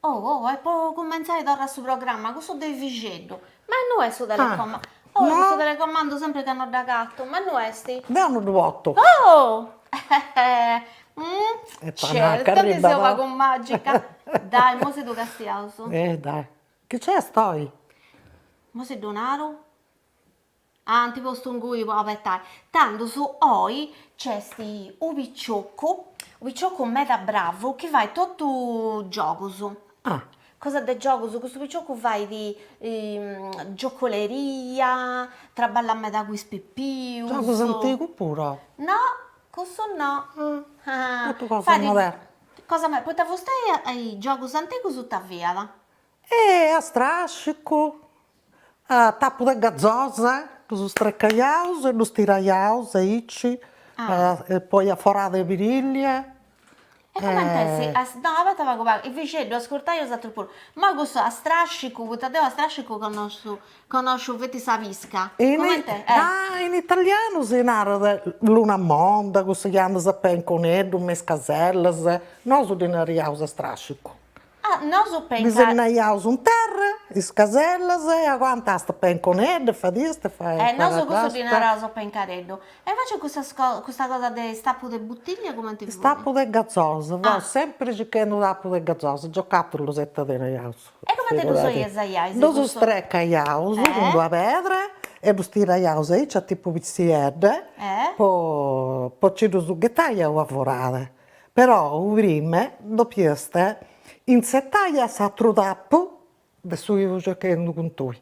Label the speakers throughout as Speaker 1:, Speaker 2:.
Speaker 1: Oh oh e po cumentzai torra su programma, cussu de Efixeddu, ma innui est su telecomando? Oh custu telecomandu sempri ca no dd'agatu, ma innui est?
Speaker 2: Deu no ddu portu.
Speaker 1: Oh! Certu chi seu pagu magica. Dai, immoi si ddu castiaus.
Speaker 2: Eh dai. Chi nc'est oi?
Speaker 1: Immoi si ddu naru. Ah, ant postu ingui po abetai. Tandus oi nc'est u' piciocu, u' piciocu meda bravu chi fait totu giogus.
Speaker 2: Ah.
Speaker 1: Cosa de giogus, custu piciocu fait giocoleria, traballat meda cun is pipius.
Speaker 2: Giogus antigus puru?
Speaker 1: No, cussu no.
Speaker 2: Ah. Totu cosa moderna.
Speaker 1: Cosa moderna, poita fustei a is giogus antigus ita fiat?
Speaker 2: E a strascicu, a tapu de gazosa, ddus strecaiaus e ddus tiraiaus aici, e poi a forada 'e birillia.
Speaker 1: E cumenti est? No, abeta pagu pagu, Efixeddu, ascurtai 'osatrus puru. Ma cussu a strascicu, poita deu a strascicu connosciu connosciu feti sa pisca. Cumenti est?
Speaker 2: Ah, in italianu si narat luna monda, cussu chi andas a penconeddu me is casellas, nosu ddi nariaus a strascicu.
Speaker 1: Ah, nosu penca.
Speaker 2: Disennaiaus in terra, is casellas e agoa andast a penconeddu e fadiast e fai.
Speaker 1: Eh, nosu cussu ddi naraus pencareddu. E invece cussas custa cosa de is tapus de butillia cumenti
Speaker 2: funt? Is tapus de gazosa, fiaus sempri circhendi tapu de gazosa, giocattulus ita tenaiaus.
Speaker 1: E cumenti ddus oiesaiais?
Speaker 2: Ddus strecaiaus cun d'una pedra e ddus tiraiaus aici a tipu pissiedda po po nci ddus ghetai a una forada Però prima depiast intzetai a s'atru tapu de su chi fut gioghendu cun tui.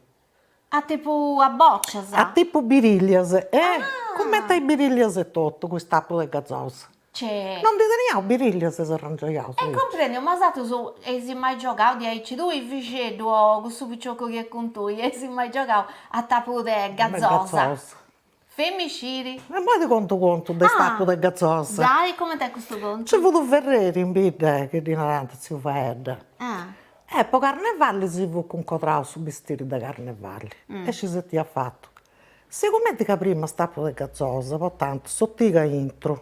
Speaker 1: A tipu a bocias?
Speaker 2: A tipu birillias, eh, cumenti a is birillias etotu, cun is tapus de gazosa.
Speaker 1: Cè.
Speaker 2: Non ndi teniaus birillias e s'arrangiaiaus.
Speaker 1: E cumprendiu, ma 'osatrus eis mai giogau diaici, tui Efixeddu o cussu piciocu chi est cun tui, eis mai giogau a tapu de gazosa? Femi sciri.
Speaker 2: E immoi ti contu u' contu de is tapus de gazosa.
Speaker 1: Dai, cumenti est custu contu?
Speaker 2: Nci fut u' ferreri in bidda chi ddi narant tziu Faedda. E po carnevali si fut cuncodrau su bistiri de carnevali e scis ita iat fatu. Sigumenti ca prima is tapus de gazosa portant s'otigu aintru,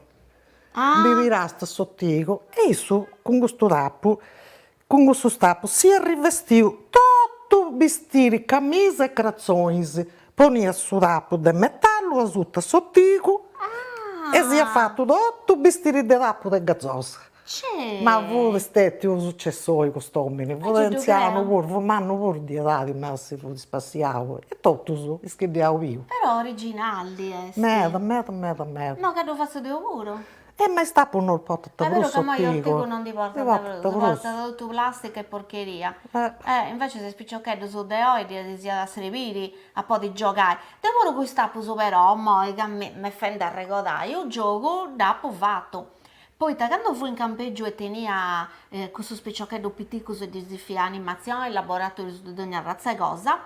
Speaker 2: ndi tirast s'otigu e issu cun custu tapu Cun cussus tapus s'iat rivestiu totu bistiri, camisa e cratzonis, poniat su tapu de metallu asuta s'otigu e s'iat fatu totu bistiri de tapu de gazosa. Ma fut stetiu u' successoi cust'omini, fut antzianu puru, fut mannu puru di edadi, ma si fut spassiau e totus is chi dd'iaus biu.
Speaker 1: Però originali est.
Speaker 2: Meda meda meda meda.
Speaker 1: No ca ddu fatzu deu puru.
Speaker 2: E ma is tapus no portant prus
Speaker 1: s'otigu. Est beru ca immoi ortigu non ndi portant prus, portant totu plastica e porcheria. Eh invecias is piciocheddus de oi ddis iat a srebiri a podi giogai. Deu puru cun is tapus però, immoi ca m'est fendi arregodai, unu giogu dd'apu fatu. Poita candu fui in campegiu e tenia cussus piciocheddus piticus e ddis fia animatzioni, laboratorius de dogna arratza 'e cosa,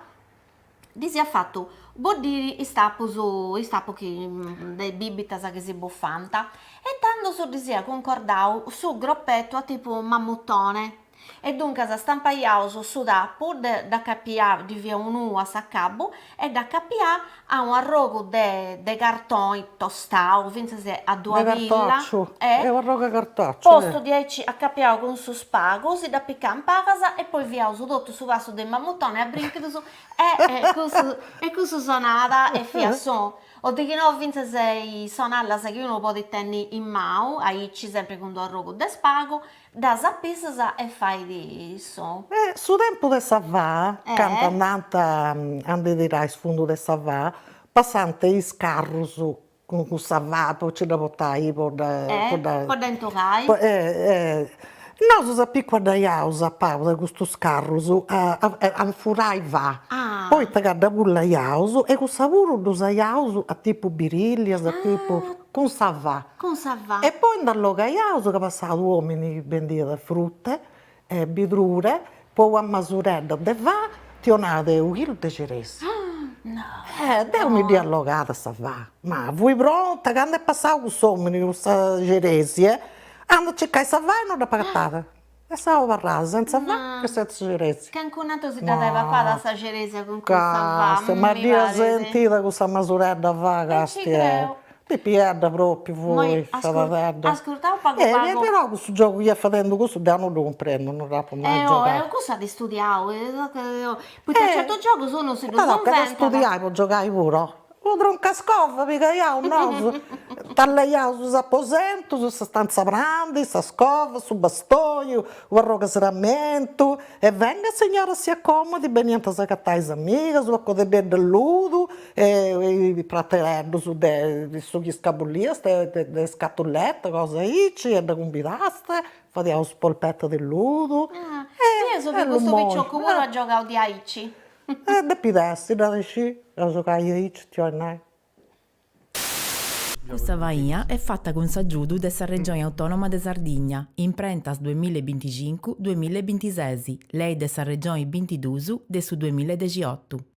Speaker 1: Ddis ia fatu boddiri is tapus, is tapus chi de is bibitas chi si bufant e tandus ddis ia cuncordau su gropetu a tipu mammutone e duncas stampaiaus su tapu, dd'acapià, ddi fia unu a s'acabu e dd'acapià a u' arrogu de de cartoni tostau fintzas a ddu
Speaker 2: De cartociu,
Speaker 1: e
Speaker 2: u' arrogu 'e cartociu.
Speaker 1: Postu diaici acapiau cun su spagu, si dd'apicànt pagas e poi fiaus totu su passu de mammutone a brinchidus e cussu e cussu sonat e fiat sonu. O deghinò fintzas is sonallas chi unu podit tenni in manu, aici sempri cun d'u' arrogu de spagu, ddas apisas e fait sonu.
Speaker 2: E su tempus de sa fà, candu andant a ndi tirai is fundus de sa fà, passant is carrus cun cussa fà po nci dda portai po dda
Speaker 1: po dda po dda intucai.
Speaker 2: Nosu s'apicuaddaiaus a palas de custus carrus a a furai fà, poita ca dda bullaiaus e cussa puru dd'usaiaus a tipu birillias, a tipu cun sa fà.
Speaker 1: Cun sa fà.
Speaker 2: E poi nd'allogaiaus ca passat u' omini chi bendiat fruta E bidrura, po una masuredda de fà ti 'onat u' chilu de ceresia. Eh, deu mi dd'ia allogada sa fà, ma fui pronta, candu est passau cuss'omini cun sa ceresia, andu a circai sa fà e no dd'apu agatada. E seu abarrada senza fà e senza ceresia.
Speaker 1: Cancun'aturu si dd'at ai papada sa ceresia cun cussa fà,
Speaker 2: mi parit. Ma dd'ia sentida cussa masuredda 'e fà, castia. Pipiedda propriu fui, sciadadedda.
Speaker 1: Ascurtau pagu pagu.
Speaker 2: Però cussu giogu chi est fadendu cussu deu non ddu cumprendu, non dd'apu mai giogau.
Speaker 1: E cussu at istudiau, poita certus giogus unu si ddus
Speaker 2: inventat. Tocat a studiai po giogai puru. Unu truncascova pigaiaus nosu, talleiaus is aposentus, sa stanza prandi, sa scova, su bastoiu, u' arrogu 'e serramentu e venga signora si accomodi, beniant a s'agatai is amigas, ua codededda 'e ludu e is pratereddus de su chi scabulliast, de scatulletta, cosa aici, e dda cumbidast, fadiaus polpetta de ludu.
Speaker 1: Pensu chi custu picioccu puru at giogau diaici.
Speaker 2: E depit essi, dd'at scì, a giogai aici, ti 'olit nai.
Speaker 3: Custa faina est fata cun s'agiudu de sa Regioni Autònoma de Sardigna, Imprentas duemilla e binticincu, duemilla e bintises, Lei de sa Regioni bintidus de su duemilla e dexiotu.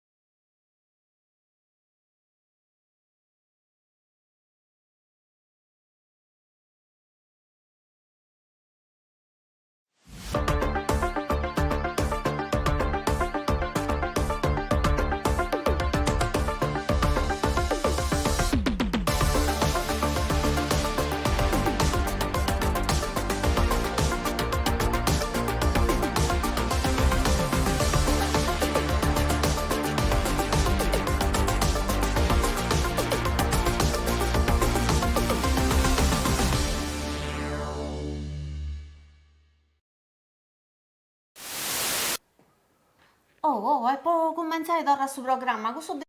Speaker 1: Oh oh e po cumentzai torra su programma cussu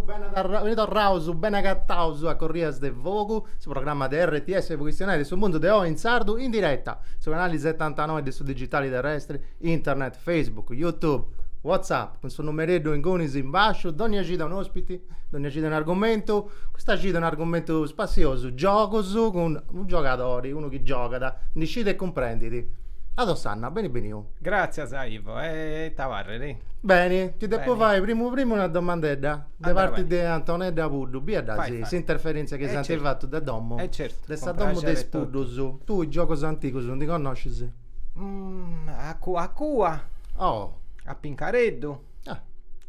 Speaker 4: Beni torraus, beni agataus a Corrias de Fogu, su programma de RTS po chistionai de su mundu de oi in sardu in diretta, su canali setantanoi de su digitali terrestri, internet, Facebook, YouTube, Whatsapp, cun su numereddu ingunis in basciu, dònnia cida un'ospiti, dònnia cida un'argumentu, custa cida un'argumentu spassiosu, giogus cun unu giogadori, unu chi giogat, ndi scit e cumprendit. Ado Sanna, beni beniu.
Speaker 5: Gràtzias Ivo, e ita parrit?
Speaker 4: Beni, ti depu fai primu primu una domandedda de parti de Antonedda Puddu, bia dda s'interferentzia chi s'ant fatu de domo, de sa domo de is puddus, tui giogus antigus ndi connoscis?
Speaker 5: A cua a cua, a pincareddu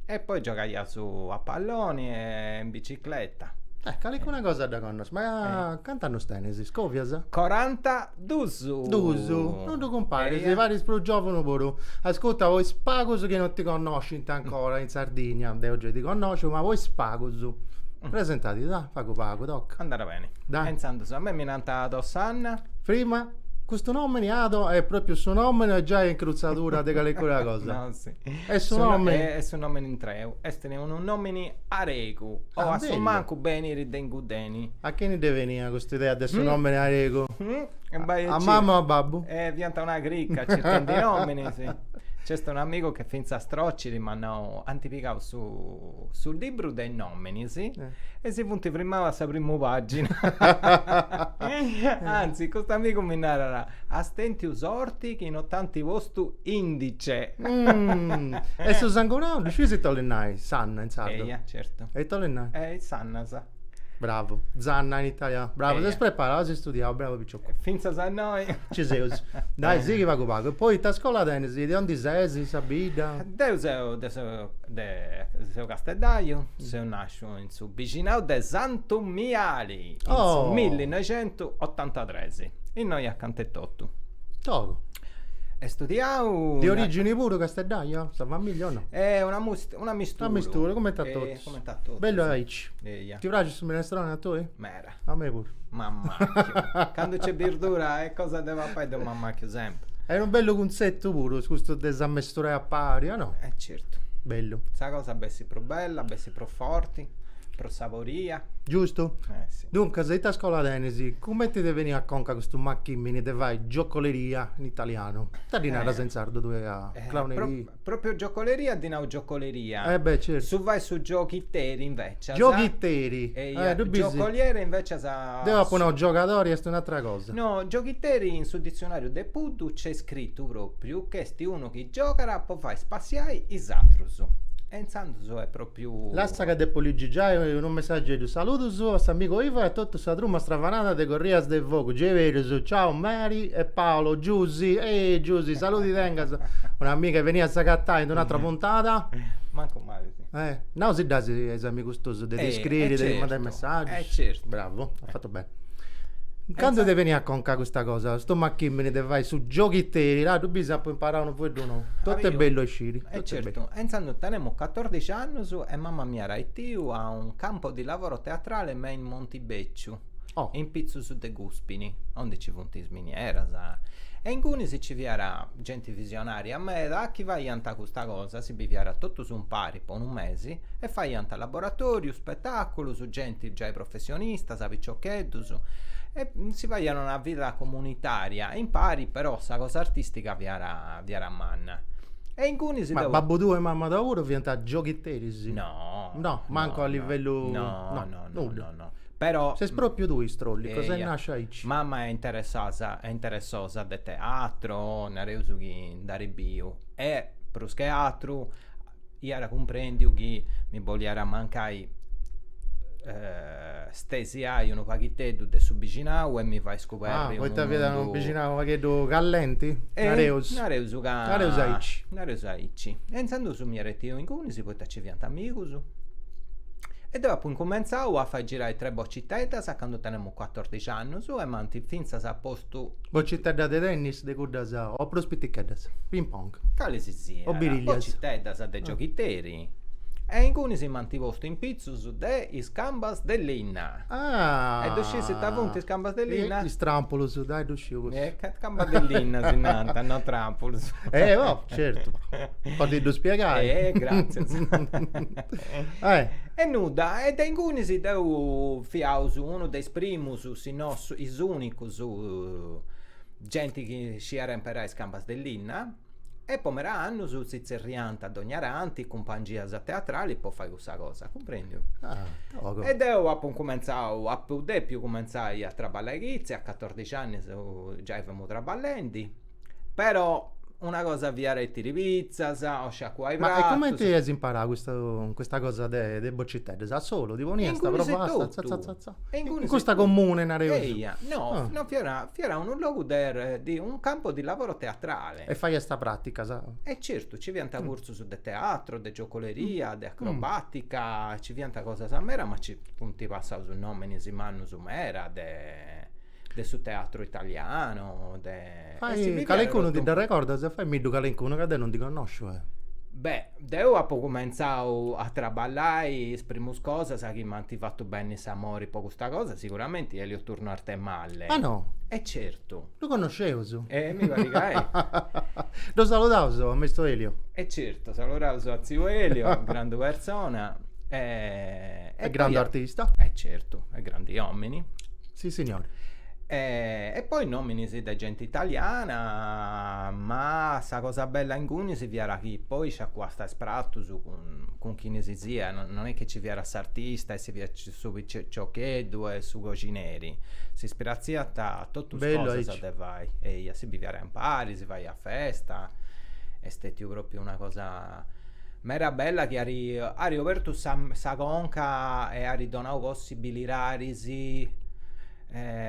Speaker 5: e poi giogaiaus a palloni e in bicicletta.
Speaker 4: Eh, calincuna cosa dda connoscis, ma cant'annus tenis, scovias?
Speaker 5: Corantadus.
Speaker 4: Dus, non ddu cumparis, paris prus giovunu puru. Ascurta, po is pagus chi non ti connoscint ancora in Sardigna, deu gei ti connosciu, ma po is pagus, presentadì, dai, pagu pagu, toca.
Speaker 5: Andat beni.
Speaker 4: Dai.
Speaker 5: E intzandus, a mei mi nant Ado Sanna.
Speaker 4: Prima, custu nomini Ado est propriu su nomini o est giai incrutzadura de calincuna cosa?
Speaker 5: No, si.
Speaker 4: Est su nomini?
Speaker 5: Est su nomini intreu. Est unu nomini aregu, o a su mancu benit de ingudeni.
Speaker 4: A chini ddi beniat custa idea de su nomini aregu? A mama o a babbu?
Speaker 5: E fiant una crica circhendi nominis. Nc'est unu amigu chi fintzas trocit, m'at nau, ant pigau su su libru de is nominis e si funt frimaus a sa primu pagina. Anzi, custu amigu mi narat, as tentu sorti chi no t'ant postu indice.
Speaker 4: E su sangunau, ddu sciis ita 'olit nai, Sanna in sardu?
Speaker 5: Eia, certu.
Speaker 4: E ita 'olit nai?
Speaker 5: E Sannas.
Speaker 4: Bravu, Zanna in italianu. Bravu, ses preparau, as istudiau, bravu picioccu.
Speaker 5: Fintzas a innoi.
Speaker 4: Ci seus. Dai, sighi pagu pagu. E poi ita scola tenis, de aundi ses, sa bidda?
Speaker 5: Deu seu de de seu casteddaiu, seu nasciu in su bixinau de Santu Miali, in su millinoixentuotantatres, innoi acanta etotu.
Speaker 4: Togu.
Speaker 5: E studiau.
Speaker 4: De origini puru casteddaia, sa familia o no?
Speaker 5: Est una una misturu.
Speaker 4: Una misturu, cumenti a totus.
Speaker 5: Cumenti a totus.
Speaker 4: Bellu aici.
Speaker 5: Eia.
Speaker 4: Ti praxit su minestroni a tui?
Speaker 5: Meda.
Speaker 4: A mei puru.
Speaker 5: M'ammacchiu. Candu nc'est birdura e cosa de papai deu m'ammacchiu sempri.
Speaker 4: Est unu bellu cuntzetu puru custu de s'ammesturai a pari, o no?
Speaker 5: E certu.
Speaker 4: Bellu.
Speaker 5: Sa cosa bessit prus bella, bessit prus forti. Prus saboria.
Speaker 4: Giustu?
Speaker 5: Eh si.
Speaker 4: Duncas, ita scola tenis? Cumenti t'est beniu a conca custu machimini de fai giocoleria in italianu? Ita ddi naras in sardu tui a clowneria?
Speaker 5: Propriu giocoleria ddi nau giocoleria.
Speaker 4: Eh beh, certu.
Speaker 5: Su fai su giochiteri invecias.
Speaker 4: Giochiteri!
Speaker 5: Eia,
Speaker 4: Eh, ddu bisi?
Speaker 5: giocoliere invecias.
Speaker 4: Deu apu nau giogadori, est un'atra cosa.
Speaker 5: No, giochiteri in su ditzionariu de Puddu c'est scritu propriu ch'est unu chi giogat po fai spassiai is atrus. E intzandus est propriu.
Speaker 4: Lassa ca depu ligi giai unu messageddu. Saludus a s'amigu Ivo e a totu sa truma stravanada de Corrias de Fogu. Gei berus. Ciao Mary e Paolo, Giusy, ehi Giusy, saludi tengas. Un'amiga chi beniat a s'agatai in un'atra puntada.
Speaker 5: Mancu mali, si.
Speaker 4: Eh, nau si dd'as a is amigus tuus de ti scriri, de ti mandai messaggius.
Speaker 5: Eh certu.
Speaker 4: Bravu, as fatu beni. Candu ti benit a conca custa cosa, stu machimini de fai su gioghiteri, là ddu bis apu imparau unu fueddu nou. Totu est bellu a isciri.
Speaker 5: E certu, e intzandus tenemu catordixi annus e mama m'iat 'atiu a un campo di lavoro teatrale me in Montibecciu, in pitzus de Guspini, aundi ci funt is minieras, e ingunis ci fiat genti visionaria meda chi faiant custa cosa, si biviat totus umpari po unu mesi e faiant laboratorius, spetaculus, genti giai professionistas, piciocheddus e si faiat una vida comunitaria impari però sa cosa artistica fiat fiat manna. E ingunis
Speaker 4: Ma babbu tuu e mama tua puru fiant gioghiteris?
Speaker 5: No.
Speaker 4: No, mancu a livellu
Speaker 5: No, no, no, no, no. Però
Speaker 4: Ses propriu tui strollicu, ses nasciu aici.
Speaker 5: Mama est interessada, est interessosa de teatro, nareus chi nd'at biu e prus che atru iat cumprendiu chi mi boliat mancai stesiai unu paghiteddu de su bixinau e mi fai scuberri
Speaker 4: unu mundu. Ah, poita fiat unu bixinau unu pagheddu callenti, nareus.
Speaker 5: Nareus ca.
Speaker 4: Nareus aici.
Speaker 5: Nareus aici. E intzandus m'iat 'etiu ingunis poita ci fiant amigus E deu apu incumentzau a fai girai tres bociteddas candu tenemu cuatordixi annus e m'ant fintzas postu.
Speaker 4: Bociteddas de tennis de cuddas o prus piticheddas? Ping pong.
Speaker 5: Cali si siat.
Speaker 4: O birillias.
Speaker 5: Bociteddas de gioghiteri. E ingunis m'ant postu in pitzus de is cambas de linna.
Speaker 4: Ah!
Speaker 5: E ddu sciis ita funt is cambas de linna?
Speaker 4: Is trampulus, dai ddu sciu cussu.
Speaker 5: E cambas de linna si nant, no trampulus.
Speaker 4: Eh, oh, certu, po ti ddu spiegai.
Speaker 5: Eh, gratzias.
Speaker 4: Eh.
Speaker 5: E nudda, e de ingunis deu fiaus unu de is primus, si no is unicus, genti chi sciiat imperai is cambas de linna E po meda annus si tzerriant dogna tanti cumpangias teatralis po fai cussa cosa, cumprendiu?
Speaker 4: Ah, togu.
Speaker 5: E deu apu incumentzau, apu depiu cumentzai a traballai chitzi, a catordixi annus giai femu traballendi, però una cosa fiat 'etiri pizzas o sciacuai
Speaker 4: Ma e
Speaker 5: pratus.
Speaker 4: cumenti as imparau custu custa cosa de de bociteddas? A solu ti poniast, provasta, za za za za. In custa comune nareus.
Speaker 5: Eia, no, no fiat fiat unu logu de di un campo di lavoro teatrale.
Speaker 4: E faiast praticas.
Speaker 5: E certu, ci fiant cursus de teatro, de giocoleria, de acrobatica, ci fiant cosas meda, ma ci funt passaus nominis mannus meda de de su teatru italiano, de
Speaker 4: Fai calincunu ti dd'arregordas? Faimiddu calincunu ca deu non ndi connosciu.
Speaker 5: Beh, deu apu cumentzau a traballai is primus cosas chi m'ant fatu benni s'amori po custa cosa, siguramenti Elio Turno Arthemalle.
Speaker 4: Ah no?
Speaker 5: E certu.
Speaker 4: Ddu connosceus.
Speaker 5: E mi parit ca ei.
Speaker 4: Ddu saludaus a maistu Elio.
Speaker 5: E certu, saludaus a tziu Elio, grandu persona e.
Speaker 4: E grandu artista.
Speaker 5: E certu, e grandi omini.
Speaker 4: Si signori.
Speaker 5: E poi nominis de genti italiana, ma sa cosa bella ingunis fiat chi poi sciacuasta is pratus cun cun chini si siat, non est chi ci fiat s'artista e ci fiat su piciocheddu e su coxineri, si spratziant totus is cosas de fai, eia, si biviat impari, si faiat festa, est stetiu propriu una cosa meda bella chi at at obertu sa sa conca e at donau possibilidadis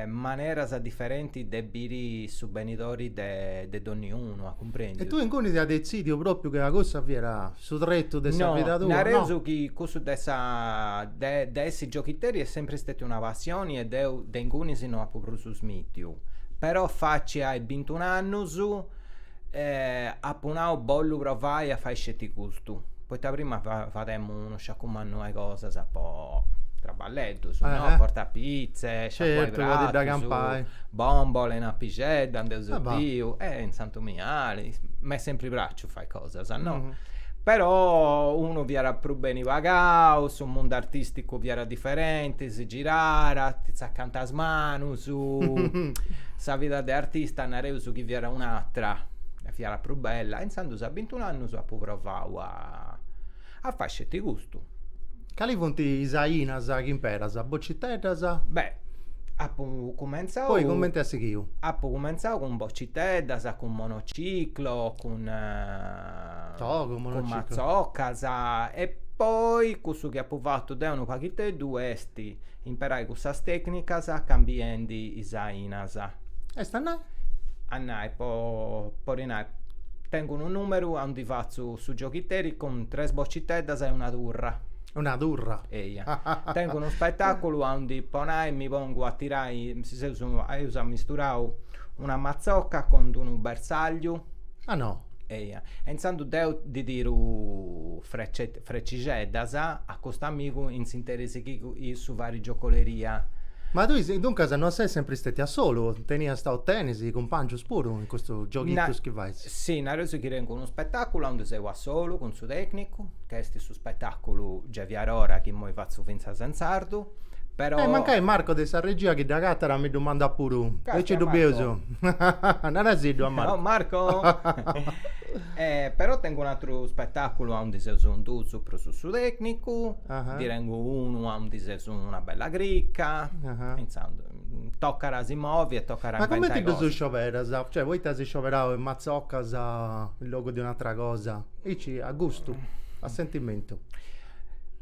Speaker 5: maneras diferentis de biri su benidori de de donniunu, a cumprendi?
Speaker 4: E tui ingunis as detzidiu propriu ca cussa fiat su tretu de sa vida tua?
Speaker 5: No, nareus chi cussu de sa de de essi giochiteri est sempri stetiu una passioni e deu de ingunis no apu prus smitiu, però faci a is bintun'annus apu nau bollu provai a fai sceti custu, poita prima fademu unu sciacu mannu 'e cosas po traballeddus, no, portai pizze, sciacuai pratus, bombole in Apixedda, nd'eus 'etiu, e in Santu Miali, m'est sempri praxiu fai cosas, no, però unu fiat prus beni pagau, su mundu artisticu fiat diferenti, si girat, ti tzacant is manus, Sa vida de artista nareus chi fiat un'atra, fiat prus bella, e intzandus a bintun'annus apu provau a a fai sceti custu.
Speaker 4: Cali funt is ainas chi imperas? Bociteddas?
Speaker 5: Beh, apu cumentzau.
Speaker 4: Poi cumenti as sighiu?
Speaker 5: Apu cumentzau cun bociteddas, cun monociclo, cun
Speaker 4: Togu,
Speaker 5: cun matzocas e poi cussu chi apu fatu deu unu paghiteddu est Imperai cussas tecnicas cambiendi is ainas.
Speaker 4: Est a nai?
Speaker 5: A nai, po ddi nai, Tengu unu numeru aundi fatzu su gioghiteri cun tres bociteddas e una turra.
Speaker 4: Una turra?
Speaker 5: Eia. Tengu unu spetaculu aundi po nai mi pongu a tirai, si seus, eus ammisturau una matzocca cun d'unu bersagliu.
Speaker 4: Ah no?
Speaker 5: Eia. E intzandus deu ddi tiru frecixeddas a custu amigu in s'interis chi issu fait giocoleria.
Speaker 4: Ma tui duncas no ses sempri stetiu a solu, teniast o tenis cumpangius puru in custus gioghitus chi fais?
Speaker 5: Si, nareus chi tengu unu spetaculu aundi seu a solu cun su tecnicu, ca est su spetaculu Geviarora chi immoi fatzu fintzas in sardu, però.
Speaker 4: Eh mancai Marco de sa regia chi dd'agatat mi ddu mandat puru, aici ddu bieus. Narasiddu a Marco.
Speaker 5: Oh Marco! Però tengu un'aturu spetaculu aundi seus in duus prus su tecnicu, ndi tengu unu aundi seus una bella crica, intzandus tocat a si movi e tocat a
Speaker 4: Ma
Speaker 5: inventai
Speaker 4: cumenti ddus
Speaker 5: cosas.
Speaker 4: scioberas? Cioè poita as scioberau is matzocas in logu de un'atra cosa? Aici a gustu, a sentimentu.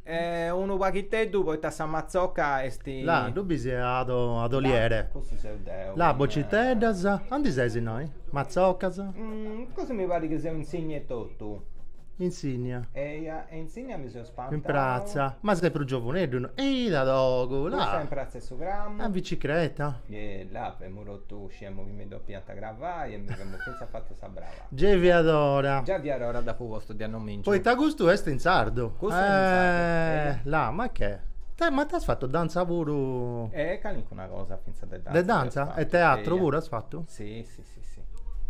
Speaker 5: Unu paghiteddu poita sa matzoca est.
Speaker 4: Là, ddu bisi a doliere.
Speaker 5: Cussu seu deu.
Speaker 4: Là, bociteddas, aundi ses innoi? Matzocas?
Speaker 5: Custu mi parit chi seu in Sìnnia etotu.
Speaker 4: In Sìnnia?
Speaker 5: Eia, e in Sìnnia mi seu spantau.
Speaker 4: In pratza. Ma ses prus giovuneddu no? Ita togu, là.
Speaker 5: Custa in pratza 'e su Cramu.
Speaker 4: A bicicreta.
Speaker 5: E là femu rotu sciemu chi mi depiant cravai e mi femu fintzas fatu sa braba.
Speaker 4: Geviadora.
Speaker 5: Geviadora dd'apu postu de annomingiu.
Speaker 4: Poita custu est in sardu.
Speaker 5: Custu est in sardu.
Speaker 4: Eh, là, ma che? Ma t'as fatu danza puru?
Speaker 5: E calincuna cosa fintzas de danza.
Speaker 4: De danza? E teatru puru as fatu?
Speaker 5: Si, si, si, si.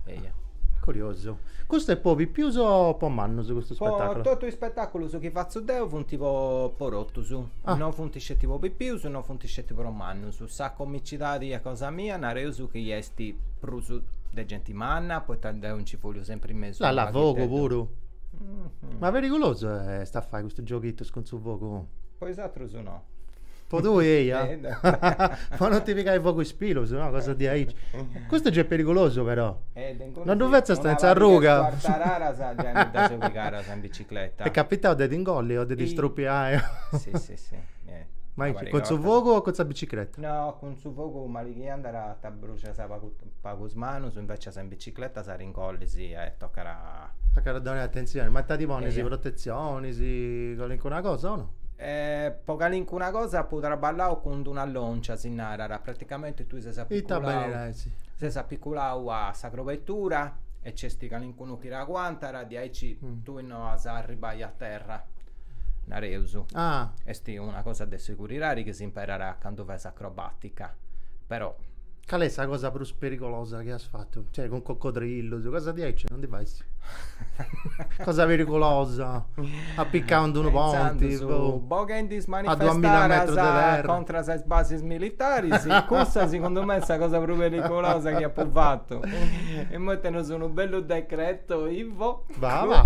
Speaker 5: Eia.
Speaker 4: Curiosu. Custu est po pipius o po mannus custu spetaculu?
Speaker 5: Po totu is spetaculus chi fatzu deu funt po po totus. No funt sceti po pipius, no funt sceti po mannus. Sa comicidadi 'e cosa mia nareus chi est prus de genti manna, poita deu nci foliu sempri in mesu
Speaker 4: Là, là, fogu puru. Ma perigulosu est a fai custus gioghitus cun su fogu?
Speaker 5: Po is atrus no.
Speaker 4: Po tui eia? Po non ti pigai fogu is pilus, no? Cosa diaici. Custu giai est perigulosu però. Non ddu fetzast in s'arruga.
Speaker 5: Una pariga 'e scuartararas giai mi ddas seu pigadas in bicicletta.
Speaker 4: Est capitau de t'ingolli o de ti strupiai?
Speaker 5: Si si si.
Speaker 4: Ma cun su fogu o cun sa bicicletta?
Speaker 5: No, cun su fogu mali chi andat t'abbruxas pagu pagu is manus, invecias in bicicletta t'ingollis e tocat a.
Speaker 4: Tocat a donai atentzioni, ma ita ti ponis, protetzionis, calincuna cosa o no?
Speaker 5: Po calincuna cosa apu traballau cun d'una lòncia, si narat, praticamenti tui ses apiculau, ses apiculau a sa crobetura e nc'est calincunu chi t'aguantat, diaici tui no as a arribai a terra, nareus. Est una cosa de seguridadi chi s'imperat candu fais acrobatica, però.
Speaker 4: Cali est sa cosa prus perigolosa chi as fatu? Cioè cun cocodrillus, cosa diaici non ndi fais? Cosa perigulosa, apicau in d'unu ponti,
Speaker 5: boh. Boghendi is manifestaras contras a is basis militaris, cussa segundu me est sa cosa prus perigulosa chi apu fatu. Immoi teneus unu bellu decreto Ivo,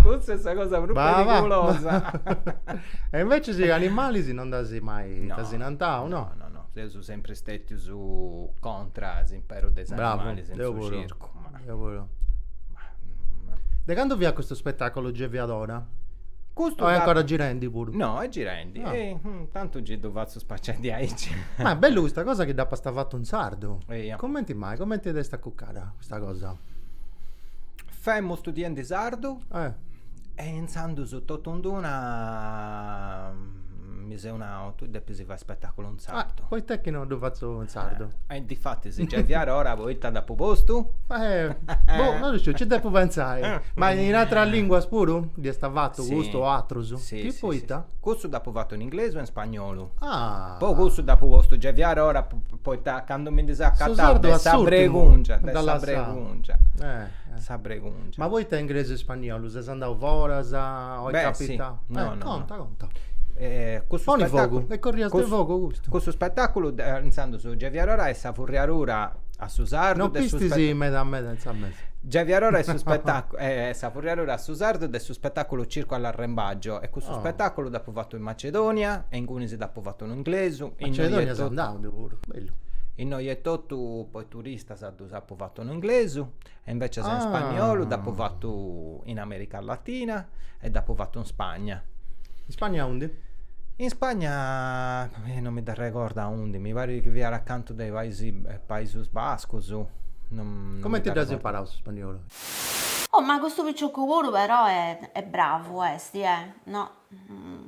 Speaker 5: cussa est sa cosa prus perigulosa.
Speaker 4: E invecias animalis non nd'as mai, t'as nantau, no?
Speaker 5: No, no, no, seus sempri stètius contra s'imperu de is animalis in su circu.
Speaker 4: Deu puru. De candu fiat custu spetaculu Geviadora?
Speaker 5: Custu
Speaker 4: O est ancora girendi puru?
Speaker 5: No, est girendi. Ah. E, tantu gei ddu fatzu spacendi aici.
Speaker 4: Ma est bellu custa cosa chi dd'apast fatu in sardu.
Speaker 5: Eia.
Speaker 4: Cumenti mai? Cumenti t'est acucada custa cosa?
Speaker 5: Femu studiendi sardu.
Speaker 4: Eh.
Speaker 5: E intzandus totu in d'una mi seu nau, tui depis fai spetaculu in sardu.
Speaker 4: Ah, poita chi no ddu fatzu in sardu?
Speaker 5: E difatis Geviadora poita dd'apu postu?
Speaker 4: Eh, boh, no ddu sciu, nci depu pentzai. Ma in atras linguas puru dd'iast fatu custu o atrus?
Speaker 5: Si,
Speaker 4: Chi poita?
Speaker 5: Custu dd'apu fatu in inglesu e in spagnolu.
Speaker 4: Ah.
Speaker 5: Po cussu dd'apu postu Geviadora poita candu mi ndi seu acatau de sa bregungia, de sa bregungia. Sa bregungia.
Speaker 4: Ma poita inglesu e spagnolu? Ses andau foras o est capitau?
Speaker 5: No, no.
Speaker 4: Conta, conta.
Speaker 5: Cussu
Speaker 4: Poni fogu, e corrias de fogu custu.
Speaker 5: Cussu spetaculu, intzandus, Geviadora est sa furriadura a su sardu
Speaker 4: Non pistis meda meda in sa mesa.
Speaker 5: Geviadora est su spetaculu, est sa furriadura a su sardu de su spetaculu Circo all'arrembaggio e cussu spetaculu dd'apu fatu in Macedonia e ingunis dd'apu fatu in inglesu.
Speaker 4: Macedonia ses andau puru, bellu.
Speaker 5: Innoi etotu po is turistas ddus apu fatu in inglesu E invecias in spagnolu dd'apu fatu in America Latina e dd'apu fatu in Spagna.
Speaker 4: In Spagna aundi?
Speaker 5: In Spagna non mi dd'arregordu aundi, mi parit chi fiat acantu de is Paisus Bascus, non
Speaker 4: Cumenti dd'as imparau su spagnolu?
Speaker 1: Oh ma custu picioccu puru però est bravu est eh, no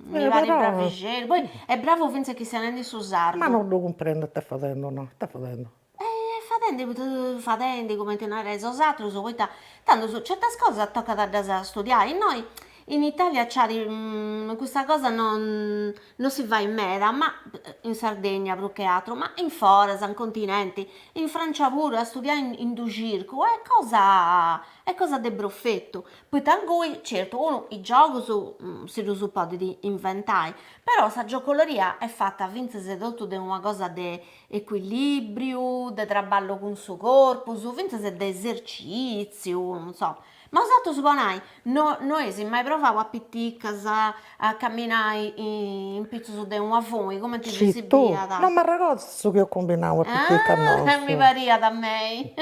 Speaker 1: mi parit bravixeddu, poi est bravu finzas chistionendi su sardu.
Speaker 2: Ma no ddu cumprendu ita est fadendu no, ita est fadendu?
Speaker 1: Est fadendi fadendi cumenti nareis 'osatrus, poita tandus certas cosas tocat a ddas studiai, innoi in Italia nc'at custa cosa non non si fait meda, ma in Sardegna prus che atru, ma in foras, in continenti, in Francia puru, a studiai in d'u circu est cosa est cosa de profetu, poita ingui, certu, unu is giogus si ddus podit inventai, però sa giocoleria est fata fintzas e totu de una cosa de ecuilibriu, de traballu cun su corpus, fintzas de esercitziu, insoma Ma 'osatrus po nai, no no eis mai provau a piticas a camminai in pitzus de una funi, cumenti si biat?
Speaker 2: No m'arregordu su chi eus cumbinau a piticas nosu.
Speaker 1: Ah, mi pariat a mei.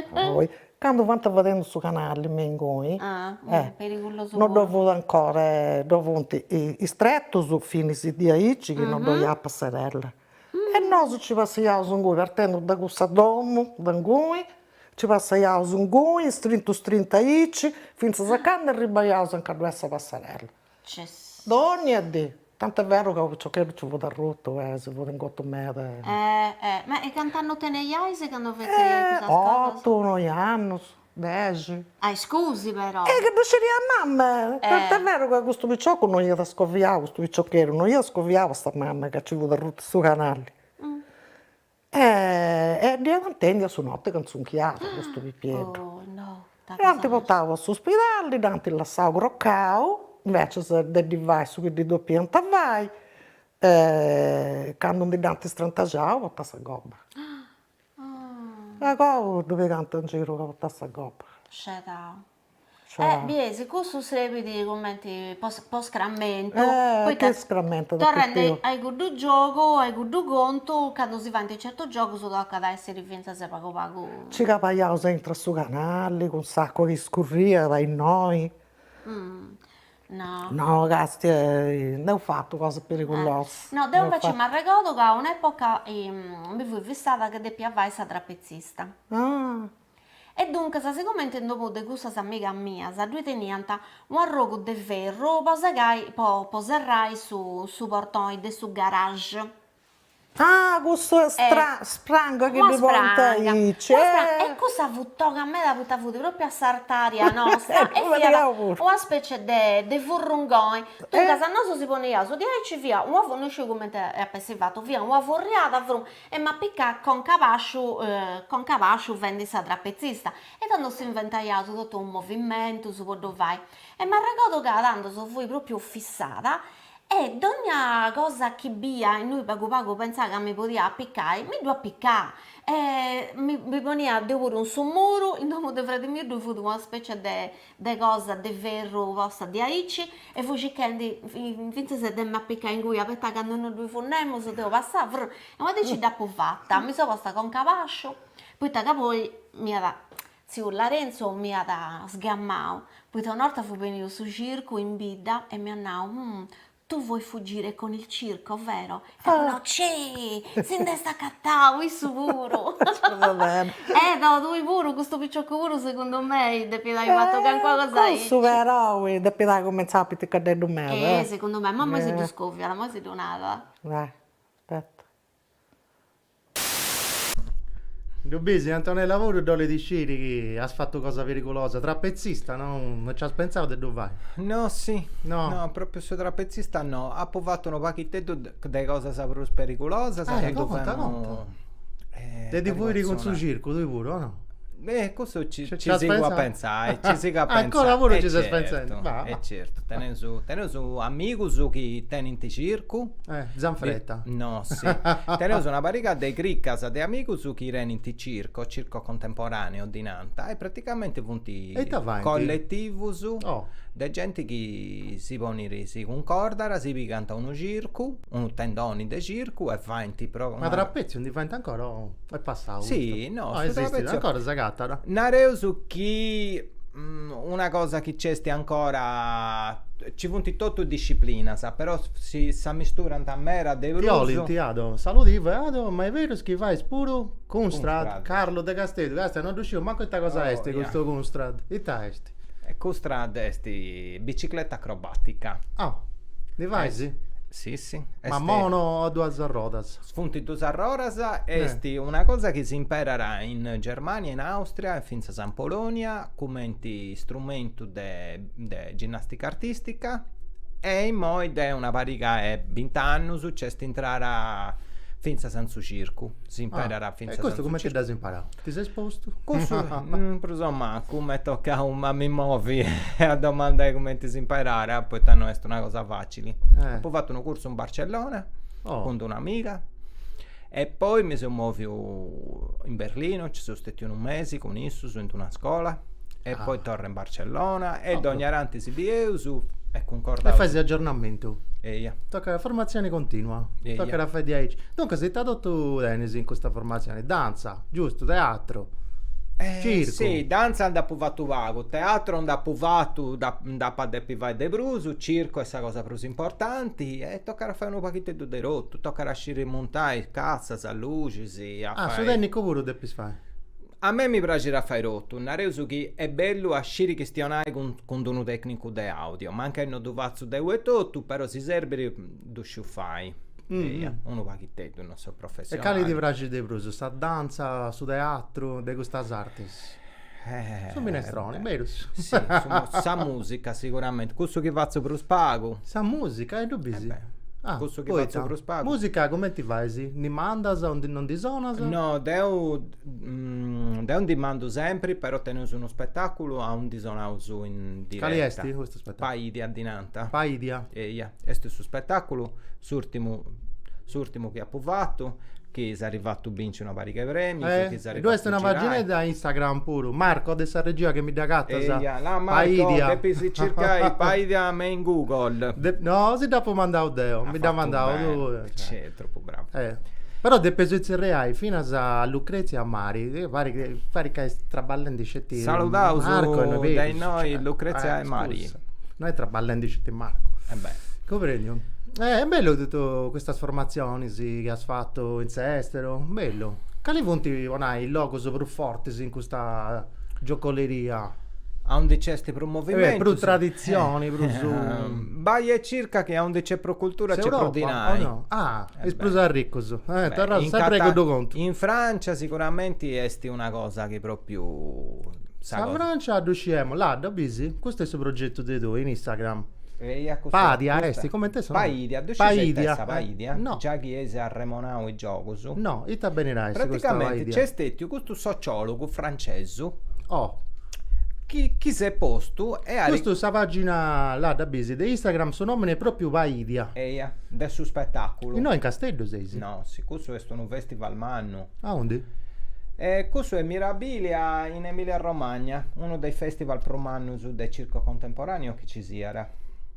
Speaker 2: Candu fuant fadendu su canali me inguni,
Speaker 1: ah, perigulosu
Speaker 2: no ddoi fut ancora, ddoi funt is tretus finis diaici chi no ddoi at passerella. E nosu nci passiaus inguni, partendu de cussa domu de inguni, Nci passaiaus inguni, strintu strintu aici, fintzas a candu arribaiaus a nca ddu est sa passarella. Dònnia dì, tant'est veru ca unu piciocheddu nci fut arrutu e si fut ingotu meda.
Speaker 1: Eh eh, ma e cant'annus teneiais candu fetziais cussas cosas?
Speaker 2: Otu, noi annus, dexi.
Speaker 1: Ah, iscusi però.
Speaker 2: E chi ddu sciriat mama, tant'est veru ca custu piciocu no iat scoviau, custu piciocheddu no iat scoviau a sa mama ca nci fut arrutu in su canali. E dd'iat intendiu a su notti ca intzunchiat custu pipieddu.
Speaker 1: Oh no,
Speaker 2: Dd'ant portau a su spidali, dd'ant lassau crocau, invecias de ddi fai su chi ddi depiant fai, candu ndi dd'ant strantaxau portat sa gobba. E a goa ddu pigant in giru ca portat sa gobba.
Speaker 1: Scedau. Eh, bieis, cussu srebit cumenti po po scramentu,
Speaker 2: Eh,
Speaker 1: poita
Speaker 2: che scramentu de
Speaker 1: torrendi
Speaker 2: pipiu.
Speaker 1: a cuddu giogu, a cuddu contu, candu si faint certus giogus tocat a essiri fintzas pagu pagu.
Speaker 2: Nci cabaiaus intra su canali cun s'acua chi scurriat innoi.
Speaker 1: No.
Speaker 2: No, castia, nd'eus fatu cosas perigulosas.
Speaker 1: No, deu invece m'arregodu ca un'epoca mi fui fissada ca depia fai sa trapezzista.
Speaker 2: Ah.
Speaker 1: E duncas, sigumenti in domu de cussas amigas mias ddui teniant u' arrogu de ferru po segai po po serrai su su portoni de su garage.
Speaker 2: Ah, cussu spranga chi ddi ponint aici.
Speaker 1: E cussa fut toga meda poita fut propriu a s'artaria nostra e fiat una specie de de furrungoni. Duncas nosu si poniaus diaici fiat una no sciu cumenti ap'essi fatu, fiat una furriada E m'apicà conca a basciu conca a basciu fendi sa trapezzista e tando s'inventaiaus totu is movimentus po ddu fai e m'arregodu ca tando fui propriu fissada e dogna cosa chi bia innui pagu pagu pentzà ca mi podia apicai mi ddu apicà e mi mi ponia deu puru in su muru in domu de fradi miu ddui fut una specie de de cosa de ferru posta diaici e fui circhendi fintzas de m'apicai ingui abetà candu no ddui fut nemus deu passà e una dì nci dd'apu fata, mi seu posta conca a basciu, poita ca poi m'iat tziu Larenzu m'iat sgamau, poita una 'orta fut beniu su circu in bidda e m'iat nau Tu vuoi fuggire con il circo, vero? E apu nau, Cee! Si nd'est acatau, issu puru! Eh no, tui puru, custu piciocu puru segundu mei depit ai fatu calincuna cosa aici.
Speaker 2: Cussu però depit ai cumentzau piticheddeddu meda.
Speaker 1: Eh, segundu mei, ma immoi si ddu scoviat, immoi si ddu narat.
Speaker 2: Dai, aspetta.
Speaker 4: Ddu bisi, Antonella puru dd'olit sciri chi as fatu cosa perigulosa, trapezzista no no ci as pentzau de ddu fai?
Speaker 5: No si,
Speaker 4: no,
Speaker 5: no propriu su trapezzista no, apu fatu unu paghiteddu de cosas prus perigulosas
Speaker 4: Eh,
Speaker 5: candu
Speaker 4: conta,
Speaker 5: femu
Speaker 4: conta. De ti fuiri cun su circu tui puru o no?
Speaker 5: Eh, cussu ci
Speaker 4: Ci
Speaker 5: ci
Speaker 4: as
Speaker 5: sigu a
Speaker 4: pensau?
Speaker 5: pentzai, ci sigu a pentzai.
Speaker 4: Ancora puru
Speaker 5: E
Speaker 4: ci ses
Speaker 5: certu,
Speaker 4: pentzendi, va.
Speaker 5: E certu, teneus teneus amigus chi tenint circu
Speaker 4: Eh, Zanfretta.
Speaker 5: No, si. Teneus una pariga de cricas de amigus chi tenint circo, circo contemporaneo ddi nant, e praticamenti funt
Speaker 4: E ita faint?
Speaker 5: colletivus
Speaker 4: Oh.
Speaker 5: de genti chi si ponit, si cuncordat, si pigant unu circu, unu tendoni de circu e faint pro
Speaker 4: Ma trapetziu ndi faint ancora o est passau custu?
Speaker 5: Si, no,
Speaker 4: No,
Speaker 5: su
Speaker 4: esistit
Speaker 5: trapetziu
Speaker 4: ancora, s'agatat?
Speaker 5: Nareus chi Una cosa chi nc'est ancora, ci funt totu disciplinas, però si s'ammisturant meda de prus.
Speaker 4: Ti 'olint, Ado, saludi Ado, ma est berus chi fais puru Kunstrad? Carlo de Casteddu, castia, no ddu sciu mancu ita cosa est custu Kunstrad, ita est?
Speaker 5: Custa est bicicletta acrobatica.
Speaker 4: Ah, ndi fais?
Speaker 5: Si, si.
Speaker 4: Ma mono o a duas arrodas?
Speaker 5: Funt duas arrodas, est una cosa chi si imperat in Germania, in Austria e fintzas in Polonia cumenti strumentu de de ginnastica artistica e immoi de una pariga 'e bint'annus nc'est intrada fintzas in su circu, si imperat
Speaker 4: Ah,
Speaker 5: fintzas
Speaker 4: e custu
Speaker 5: in su
Speaker 4: cumenti
Speaker 5: circu.
Speaker 4: dd'as imparau? Ti ses postu?
Speaker 5: Cussu prus o mancu m'est tocau a mi movi e a domandai cumenti si imperat, poita no est una cosa facili.
Speaker 4: Eh.
Speaker 5: Apu fatu unu cursu in Barcellona
Speaker 4: Oh.
Speaker 5: cun d'una amiga e poi mi seu moviu in Berlino, nci seu stetiu unu mesi cun issus in d'una scola e
Speaker 4: Ah.
Speaker 5: poi torra in Barcellona e
Speaker 4: Oh,
Speaker 5: dogna tanti si bieus e
Speaker 4: E
Speaker 5: cuncordaus.
Speaker 4: fais aggiornamentu.
Speaker 5: Eia.
Speaker 4: Tocat formatzioni continua.
Speaker 5: Eia.
Speaker 4: Tocat a fai diaici. Duncas ita totu tenis in custa formatzioni? Danza, giustu, teatru, circu.
Speaker 5: Si, danza nd'apu fatu pagu, teatru nd'apu fatu, nd'apu a depi fai de prus, circu est sa cosa prus importanti e tocat a fai unu paghiteddu de totu, tocat a sciri muntai cassas, luxis, a
Speaker 4: Ah, su
Speaker 5: fai
Speaker 4: tecnicu puru depis fai.
Speaker 5: A mei mi praxit a fai totu, nareus chi est bellu a sciri chistionai cun cun d'unu tecnicu de audio, mancai no ddu fatzu deu etotu, però si serbit ddu sciu fai, eia, unu paghiteddu, no seu
Speaker 4: E
Speaker 5: professionali.
Speaker 4: cali ti praxit de prus, sa dantza, su teatru, de custas artis? Su minestroni, berus?
Speaker 5: Si, sa musica siguramenti, cussu chi fatzu prus pagu.
Speaker 4: Sa musica, e ddu bisi?
Speaker 5: Ah, cussu chi fatzu prus pagu.
Speaker 4: Musica cumenti fais? Ndi mandas o non ndi sonas?
Speaker 5: No, deu deu ndi mandu sempri, però teneus unu spettaculu aundi sonaus in diretta.
Speaker 4: Cali est custu spettaculu?
Speaker 5: Paidia ddi nant.
Speaker 4: Paidia?
Speaker 5: Eia, est su spettaculu, s'urtimu s'urtimu chi apu fatu chi s'at fatu binci una pariga 'e premius,
Speaker 4: Eh,
Speaker 5: chi s'at
Speaker 4: ddu est
Speaker 5: fatu
Speaker 4: una
Speaker 5: girai.
Speaker 4: paginedda Instagram puru, Marco de sa regia chi mi dd'agatas,
Speaker 5: Eia, là Marco,
Speaker 4: Paidia.
Speaker 5: depis circai Paidia me in Google.
Speaker 4: De no, si dd'apu mandau deu, mi dd'at mandau tui.
Speaker 5: Cioè, tropu bravu.
Speaker 4: Eh, però depeus tzerriai finas a Lucrezia e a Mari, parit chi parit ca est traballendi sceti
Speaker 5: Saludaus
Speaker 4: Marco e no est
Speaker 5: de
Speaker 4: berus,
Speaker 5: innoi
Speaker 4: cioè,
Speaker 5: Lucrezia
Speaker 4: eh,
Speaker 5: e Mari.
Speaker 4: scusa, no est traballendi sceti Marco.
Speaker 5: E beh.
Speaker 4: Cumprendiu. Eh, est bellu totu custas formatzionis chi as fatu in s'esteru, bellu. Cali funt, po nai, is logus prus fortis in custa giocoleria?
Speaker 5: Aundi nc'est prus movimentu.
Speaker 4: Eh, prus traditzioni, prus...
Speaker 5: Bai e circa chi aundi nc'est prus cultura nc'est prus dinai.
Speaker 4: O no? Ah, is prus arricus. Eh, torraus sempri a cuddu contu.
Speaker 5: In Francia siguramenti est una cosa chi propriu...
Speaker 4: Sa Francia ddu sciemu, là, ddu bisi? Custu est su progetu de tui in Instagram.
Speaker 5: Eia custa
Speaker 4: Padia est, comente est su nome?
Speaker 5: Paidia, ddu scis ita est sa
Speaker 4: Paidia,
Speaker 5: Paidia?
Speaker 4: No.
Speaker 5: Già chi eis arremonau is giogus.
Speaker 4: No, ita benit a essi custa
Speaker 5: Praticamenti
Speaker 4: Paidia?
Speaker 5: nc'est stetiu custu sociologu francesu
Speaker 4: Oh.
Speaker 5: chi chi s'est postu e at
Speaker 4: Custu sa pagina, là dda bisi, de Instagram su nomini est propriu Paidia.
Speaker 5: Eia, de su spetaculu.
Speaker 4: Innoi in Casteddu seis?
Speaker 5: No, si, cussu est unu festival mannu.
Speaker 4: Aundi?
Speaker 5: E cussu est Mirabilia in Emilia Romagna, unu de is festival prus mannus de circo contemporaneo chi ci siat.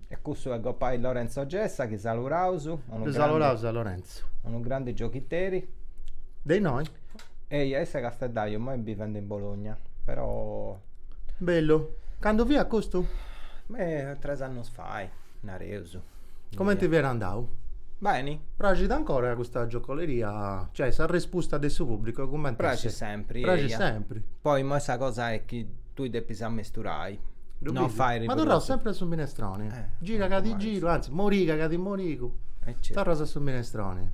Speaker 5: E cussu est gopai Lorenzo Gessa chi saluraus, unu
Speaker 4: Ddu
Speaker 5: grandi
Speaker 4: saluraus a Lorenzo.
Speaker 5: unu grandi giochiteri.
Speaker 4: De innoi?
Speaker 5: Eia, issu est casteddaiu, immoi est bivendi in Bologna, però.
Speaker 4: Bellu. Candu fiat custu?
Speaker 5: Eh, tres annus fait, nareus.
Speaker 4: Comenti fiat andau?
Speaker 5: Beni.
Speaker 4: Praxit ancora custa giocoleria? Cioè s'arrespusta de su pubblicu cumenti est?
Speaker 5: Praxit sempri,
Speaker 4: Praxit
Speaker 5: eia.
Speaker 4: sempri.
Speaker 5: Poi immoi sa cosa est chi tui depis ammesturai,
Speaker 4: Ddu
Speaker 5: no
Speaker 4: bisi?
Speaker 5: fairi
Speaker 4: Ma
Speaker 5: prus.
Speaker 4: torraus sempri a su minestroni. Gira ca ti giru, anzi moriga ca ti morigu.
Speaker 5: E certu.
Speaker 4: Torras a su minestroni.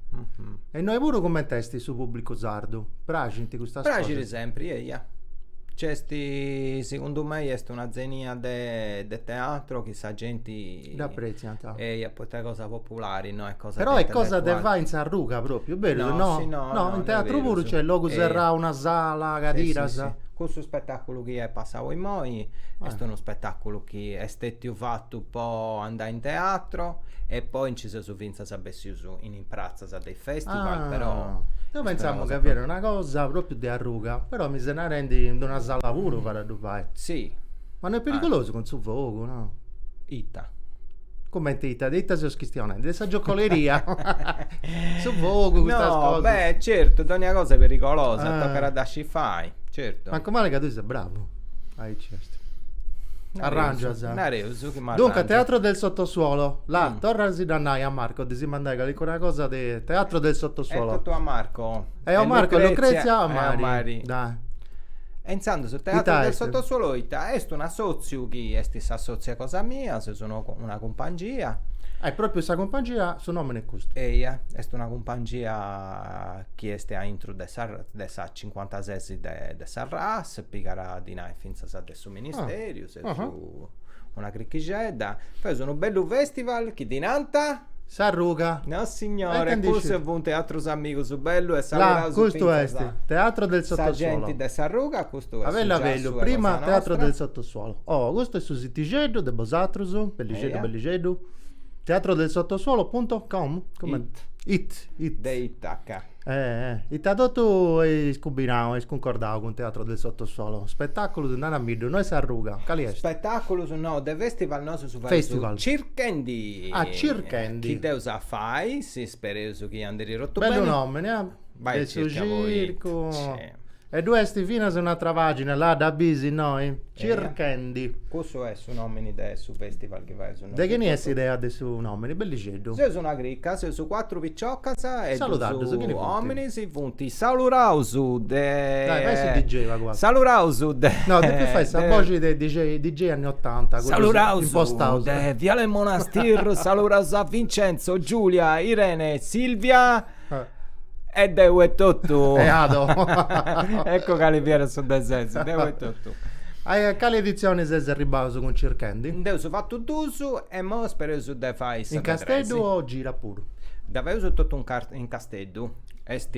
Speaker 4: E innoi puru cumenti est su pubblicu sardu? Praxint custas cosas?
Speaker 5: Praxit sempri, eia. Nc'est, segundu mei, est una zenia de de teatro chi sa genti
Speaker 4: Dd'aprètziant.
Speaker 5: Eia, poita est cosa populari, no est cosa
Speaker 4: Però
Speaker 5: de
Speaker 4: est cosa de
Speaker 5: intelletuali.
Speaker 4: fai in s'arruga propriu, berus?
Speaker 5: No,
Speaker 4: No,
Speaker 5: si no,
Speaker 4: no,
Speaker 5: no,
Speaker 4: in teatru puru
Speaker 5: berus.
Speaker 4: c'est logu
Speaker 5: Eia.
Speaker 4: serrau, una sala,
Speaker 5: Sì, sì,
Speaker 4: cadiras.
Speaker 5: sì. Cussu spetaculu chi est passau immoi est unu spetaculu chi est stetiu fatu po andai in teatro e poi nci seus fintzas bessius in is pratzas de is festival, però
Speaker 4: Deu pentzamu ca fiat una cosa propriu de arruga, però mi ses narendi in d'una sala puru fait a ddu fai.
Speaker 5: Si.
Speaker 4: Ma no est perigulosu cun su fogu, no?
Speaker 5: Ita?
Speaker 4: Cumenti ita? De ita seus chistionendi? De sa giocoleria? Su fogu, custas
Speaker 5: No,
Speaker 4: cosas.
Speaker 5: beh, certu, dogna cosa est perigolosa, tocat a dda scì fai, certu.
Speaker 4: Mancu mali ca tui ses bravu, aici est. Arrangias.
Speaker 5: Nareus chi m'arrangiu.
Speaker 4: Duncas, Teatro del Sottosuolo. Là, torra a si dda nai a Marco de si mandai calincuna cosa de Teatro del Sottosuolo.
Speaker 5: E totu a Marco.
Speaker 4: E a Marco, Lucrezia, a Mari. Dai.
Speaker 5: E intzandus Teatro del Sottosuolo ita est un'assòtziu chi est s'assòtziu cosa mia, seus una cumpangia.
Speaker 4: Ah, propriu sa cumpangia, su nomini est custu.
Speaker 5: Eia, est una cumpangia chi est aintru de sa de sa cincuantases de de sa RAS, pigat dinai fintzas de su Ministeriu, seus una cricchixedda, faeus unu bellu festival chi ddi nant
Speaker 4: S'arruga.
Speaker 5: No signore, cussu funt atrus amigus bellu e
Speaker 4: saluraus Custu est Teatro del
Speaker 5: Sottosuolo. Sa genti de s'arruga, custu
Speaker 4: est su giassu bellu, prima Teatro del Sottosuolo. Oh, custu est su sitixeddu de bosatrus, bellixeddu bellixeddu. Teatro del Sottosuolo punto com?
Speaker 5: It.
Speaker 4: It, it.
Speaker 5: De Itaca.
Speaker 4: Eh, ita totu eis cumbinau, eis cuncordau cun Teatro del Sottosuolo? Spetàculus, naramiddu, no est s'arruga, cali est?
Speaker 5: Spetàculus no, de festival nosu su faeus
Speaker 4: Festival.
Speaker 5: Circhendi.
Speaker 4: Ah, Circhendi.
Speaker 5: Chi dd'eus a fai, si spereus chi andiri totu
Speaker 4: beni. Bellu nòmini, ah.
Speaker 5: Bai
Speaker 4: De su
Speaker 5: circa poi.
Speaker 4: circu. E ddu est finas un'atra pagina, là dda bis innoi? Circhendi.
Speaker 5: Cussu est su nomini de su festival chi faeus
Speaker 4: nosu. De chini est s'idea de su nomini? Bellixeddu.
Speaker 5: Seus una crica, seus cuatru piciocas e
Speaker 4: dus
Speaker 5: ominis, funt saluraus de.
Speaker 4: Dai, fai su DJ pagu pagu.
Speaker 5: Saluraus de.
Speaker 4: No, depis fai sa boxi de DJ, DJ anni otanta,
Speaker 5: cuddu impostaus. De Viale Monastir, saluraus a Vincenzo, Giulia, Irene, Silvia. E deu etotu.
Speaker 4: E Ado.
Speaker 5: Ecco cali fiat su de ses, deu etotu.
Speaker 4: A cali editzioni seis arribbaus cun Circhendi?
Speaker 5: Nd'eus fatu dus e imoi spereus de fai sa
Speaker 4: In Casteddu o gira puru?
Speaker 5: Dda faeus totu in Casteddu. Est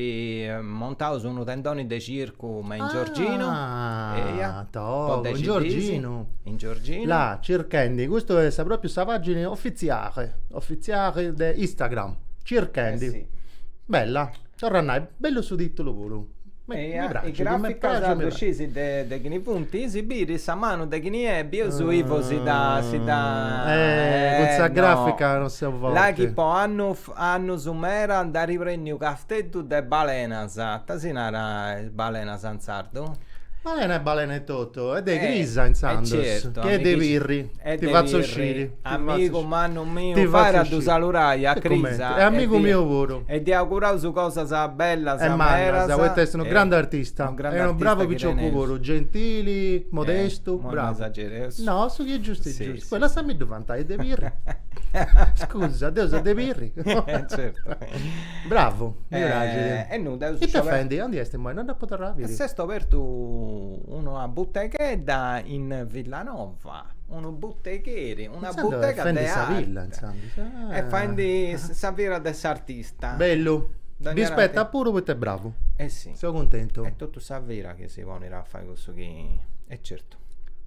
Speaker 5: montaus unu tendoni de circu me in Giorginu.
Speaker 4: Ah, togu, in Giorginu.
Speaker 5: In Giorginu.
Speaker 4: Là, Circhendi, custu est sa propriu sa pagina ofitziali, ofitziali de Instagram. Circhendi. Eh sì. Bella. Torru a nai, bellu su titulu puru.
Speaker 5: Mi praxit, mi praxit, mi praxit. Is graficas de de chini funt, si biri sa manu de chini est, bieus Ivo si dda si dda
Speaker 4: Eh, cun sa grafica non seu forti.
Speaker 5: Là chi po annu annus mera nd'at prenniu Casteddu de balenas, ita si narat is balenas in sardu?
Speaker 4: Balena est balena etotu, est de Crisa intzandus, chi est de Pirri, ti fatzu sciri.
Speaker 5: Amigu mannu miu, fait a ddu salurai a Crisa.
Speaker 4: E amigu miu puru.
Speaker 5: E ddi auguraus cosas bellas e mannas,
Speaker 4: poita est unu grandu artista, e unu bravu piciocu puru, gentili, modestu, bravu. No, su chi est giustu est giustu. Poi lassamiddu vantai, est de Pirri. Scusa, deu seu de Pirri.
Speaker 5: Certu.
Speaker 4: Bravu, mi praxit.
Speaker 5: E nudda,
Speaker 4: eus Ita fendi? Aundi est immoi? Non dd'apu torrau a biri.
Speaker 5: S'est obertu una buteghedda in Villanova, unu butegheri, una butega de arte.
Speaker 4: Fendi sa villa, intzandus.
Speaker 5: E fendi sa vida de s'artista.
Speaker 4: Bellu. Ddi spetat puru poita est bravu.
Speaker 5: Eh si.
Speaker 4: Seu cuntentu.
Speaker 5: Est totu sa vida chi si ponit a fai cussu chi. E certu.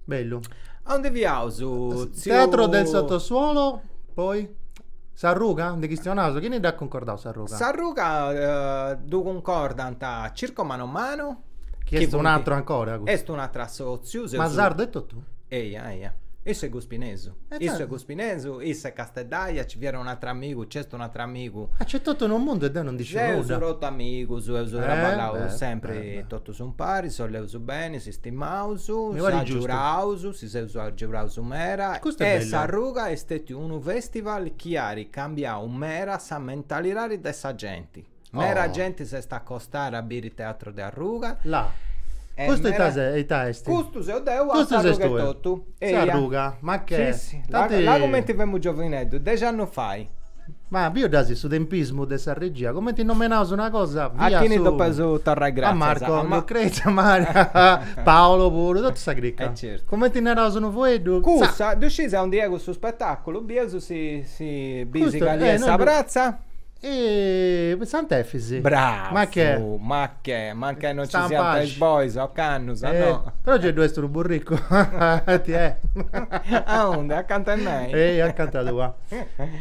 Speaker 4: Bellu.
Speaker 5: Aundi fiaus,
Speaker 4: tziu. Teatro del sottosuolo, poi? S'arruga? Ndi chistionaus? Chini dd'at cuncordau s'arruga?
Speaker 5: S'arruga ddu cuncordant Circo Mano Mano.
Speaker 4: Chi est un'atru ancora
Speaker 5: custu. Est un'atru assotziu.
Speaker 4: Ma sardu etotu?
Speaker 5: Eia, eia. Issu est guspinesu. Issu est guspinesu, issa est casteddaia, nci fiat un'atru amigu, nc'est un'atru amigu.
Speaker 4: Ah, nc'est totu unu mundu e deu non ndi sciu nudda.
Speaker 5: Seus totu amigus, eus traballau sempri totus umpari, s'olleus beni, si stimaus, s'agiuraus, si seus agiuraus mera e s'arruga est stetiu unu festival chi at cambiau mera sa mentalidadi de sa genti. Mera genti s'est acostada a biri teatru de arruga.
Speaker 4: Là. Custu ita ita est?
Speaker 5: Custu seu deu a s'arruga etotu.
Speaker 4: S'arruga, ma che?
Speaker 5: Si si, là cumenti femu giovineddu, dexi annus fait.
Speaker 4: Ma biu dd'as su tempismu de sa regia, cumenti nomenaus una cosa
Speaker 5: fiat su. A chini depeus torrai
Speaker 4: gratzias? A Marco, Lucrezia, Maria, Paolo puru, totu sa crica.
Speaker 5: E certu.
Speaker 4: Cumenti naraus unu fueddu.
Speaker 5: Cussa, ddu scis aundi est cussu spetaculu? Bieus si si bisi cali est sa pratza?
Speaker 4: E Sant'Efisi.
Speaker 5: Bravu!
Speaker 4: Ma che?
Speaker 5: Ma che? Mancai non ci siant is bois ocannu, sa no?
Speaker 4: Però gei ddu est unu burricu. Ti è.
Speaker 5: Aundi? Acanta 'e mei?
Speaker 4: Ei, acanta tua.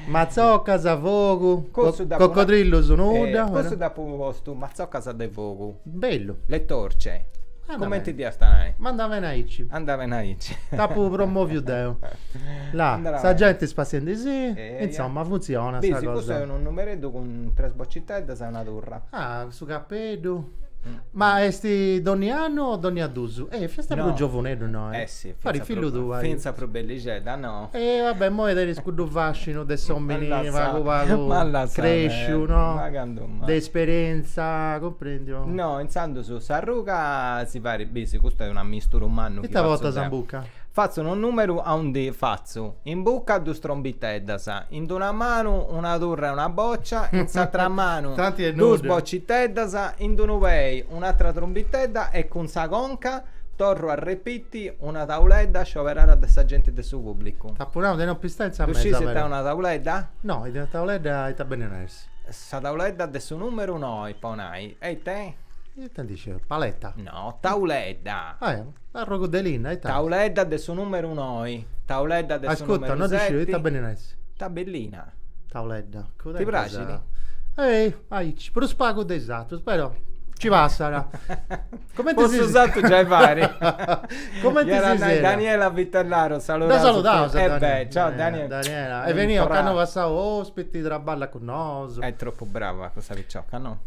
Speaker 4: Matzocas, fogu, coccodrillus nudda.
Speaker 5: Custu dd'apu postu matzocas de fogu.
Speaker 4: Bellu.
Speaker 5: Le torce. Cumenti dd'iast a nai?
Speaker 4: Ma andat beni aici.
Speaker 5: Andat beni aici.
Speaker 4: T'apu promoviu deu. Là, sa genti spassiendisì, insomma, funtzionat sa cosa.
Speaker 5: Bisi, custu est unu numereddu cun tres bociteddas e una turra.
Speaker 4: Ah, su capeddu. Ma est donni annu o donni duus? Eh, fiast prus giovuneddu, no?
Speaker 5: Eh si,
Speaker 4: Parit fillu tuu.
Speaker 5: Finza prus bellixedda, no?
Speaker 4: Eh, vabbè, immoi tenis cuddu fascinu de s'omini pagu pagu cresciu, no?
Speaker 5: Ma candu mai.
Speaker 4: De esperienza, cumprendiu?
Speaker 5: No, intzandus s'arruga si fait, bisi, custu est un'ammisturu mannu
Speaker 4: chi Ita portas in bucca?
Speaker 5: Fatzu unu numeru aundi fatzu in bucca dus trombiteddas, in d'una manu una turra e una boccia, in s'atra manu dus bocciteddas, in d'unu pei un'atra trombitedda e cun sa conca torru a repiti una tauledda scioberada de sa genti de su pubblicu.
Speaker 4: T'apu nau de non pistai in sa mesa.
Speaker 5: Ddu scis ita est una tauledda?
Speaker 4: No, ita una tauledda ita benit a essi?
Speaker 5: Sa tauledda de su numeru noi, po nai. E ita?
Speaker 4: Ita ndi sciu? Paletta?
Speaker 5: No, tauledda.
Speaker 4: Ah, arrogu de linna, ita?
Speaker 5: Tauledda de su numeru noi, tauledda de su numeru
Speaker 4: seti. Ascurta, no ddu sciu, ita benit a essi?
Speaker 5: Tabellina.
Speaker 4: Tauledda.
Speaker 5: Ti praxit?
Speaker 4: Ei, aici, prus pagu de is atrus, però ci passat.
Speaker 5: Cumenti si... Po su sartu giai parit.
Speaker 4: Cumenti si
Speaker 5: zerriat? Daniela Vitellaro,
Speaker 4: saludaus. Dda saludaus
Speaker 5: a Daniela. E beh, ciao Daniela.
Speaker 4: Daniela, est benia ocannu passau ospiti, traballat cun nosu.
Speaker 5: Est tropu brava cussa picioca, no?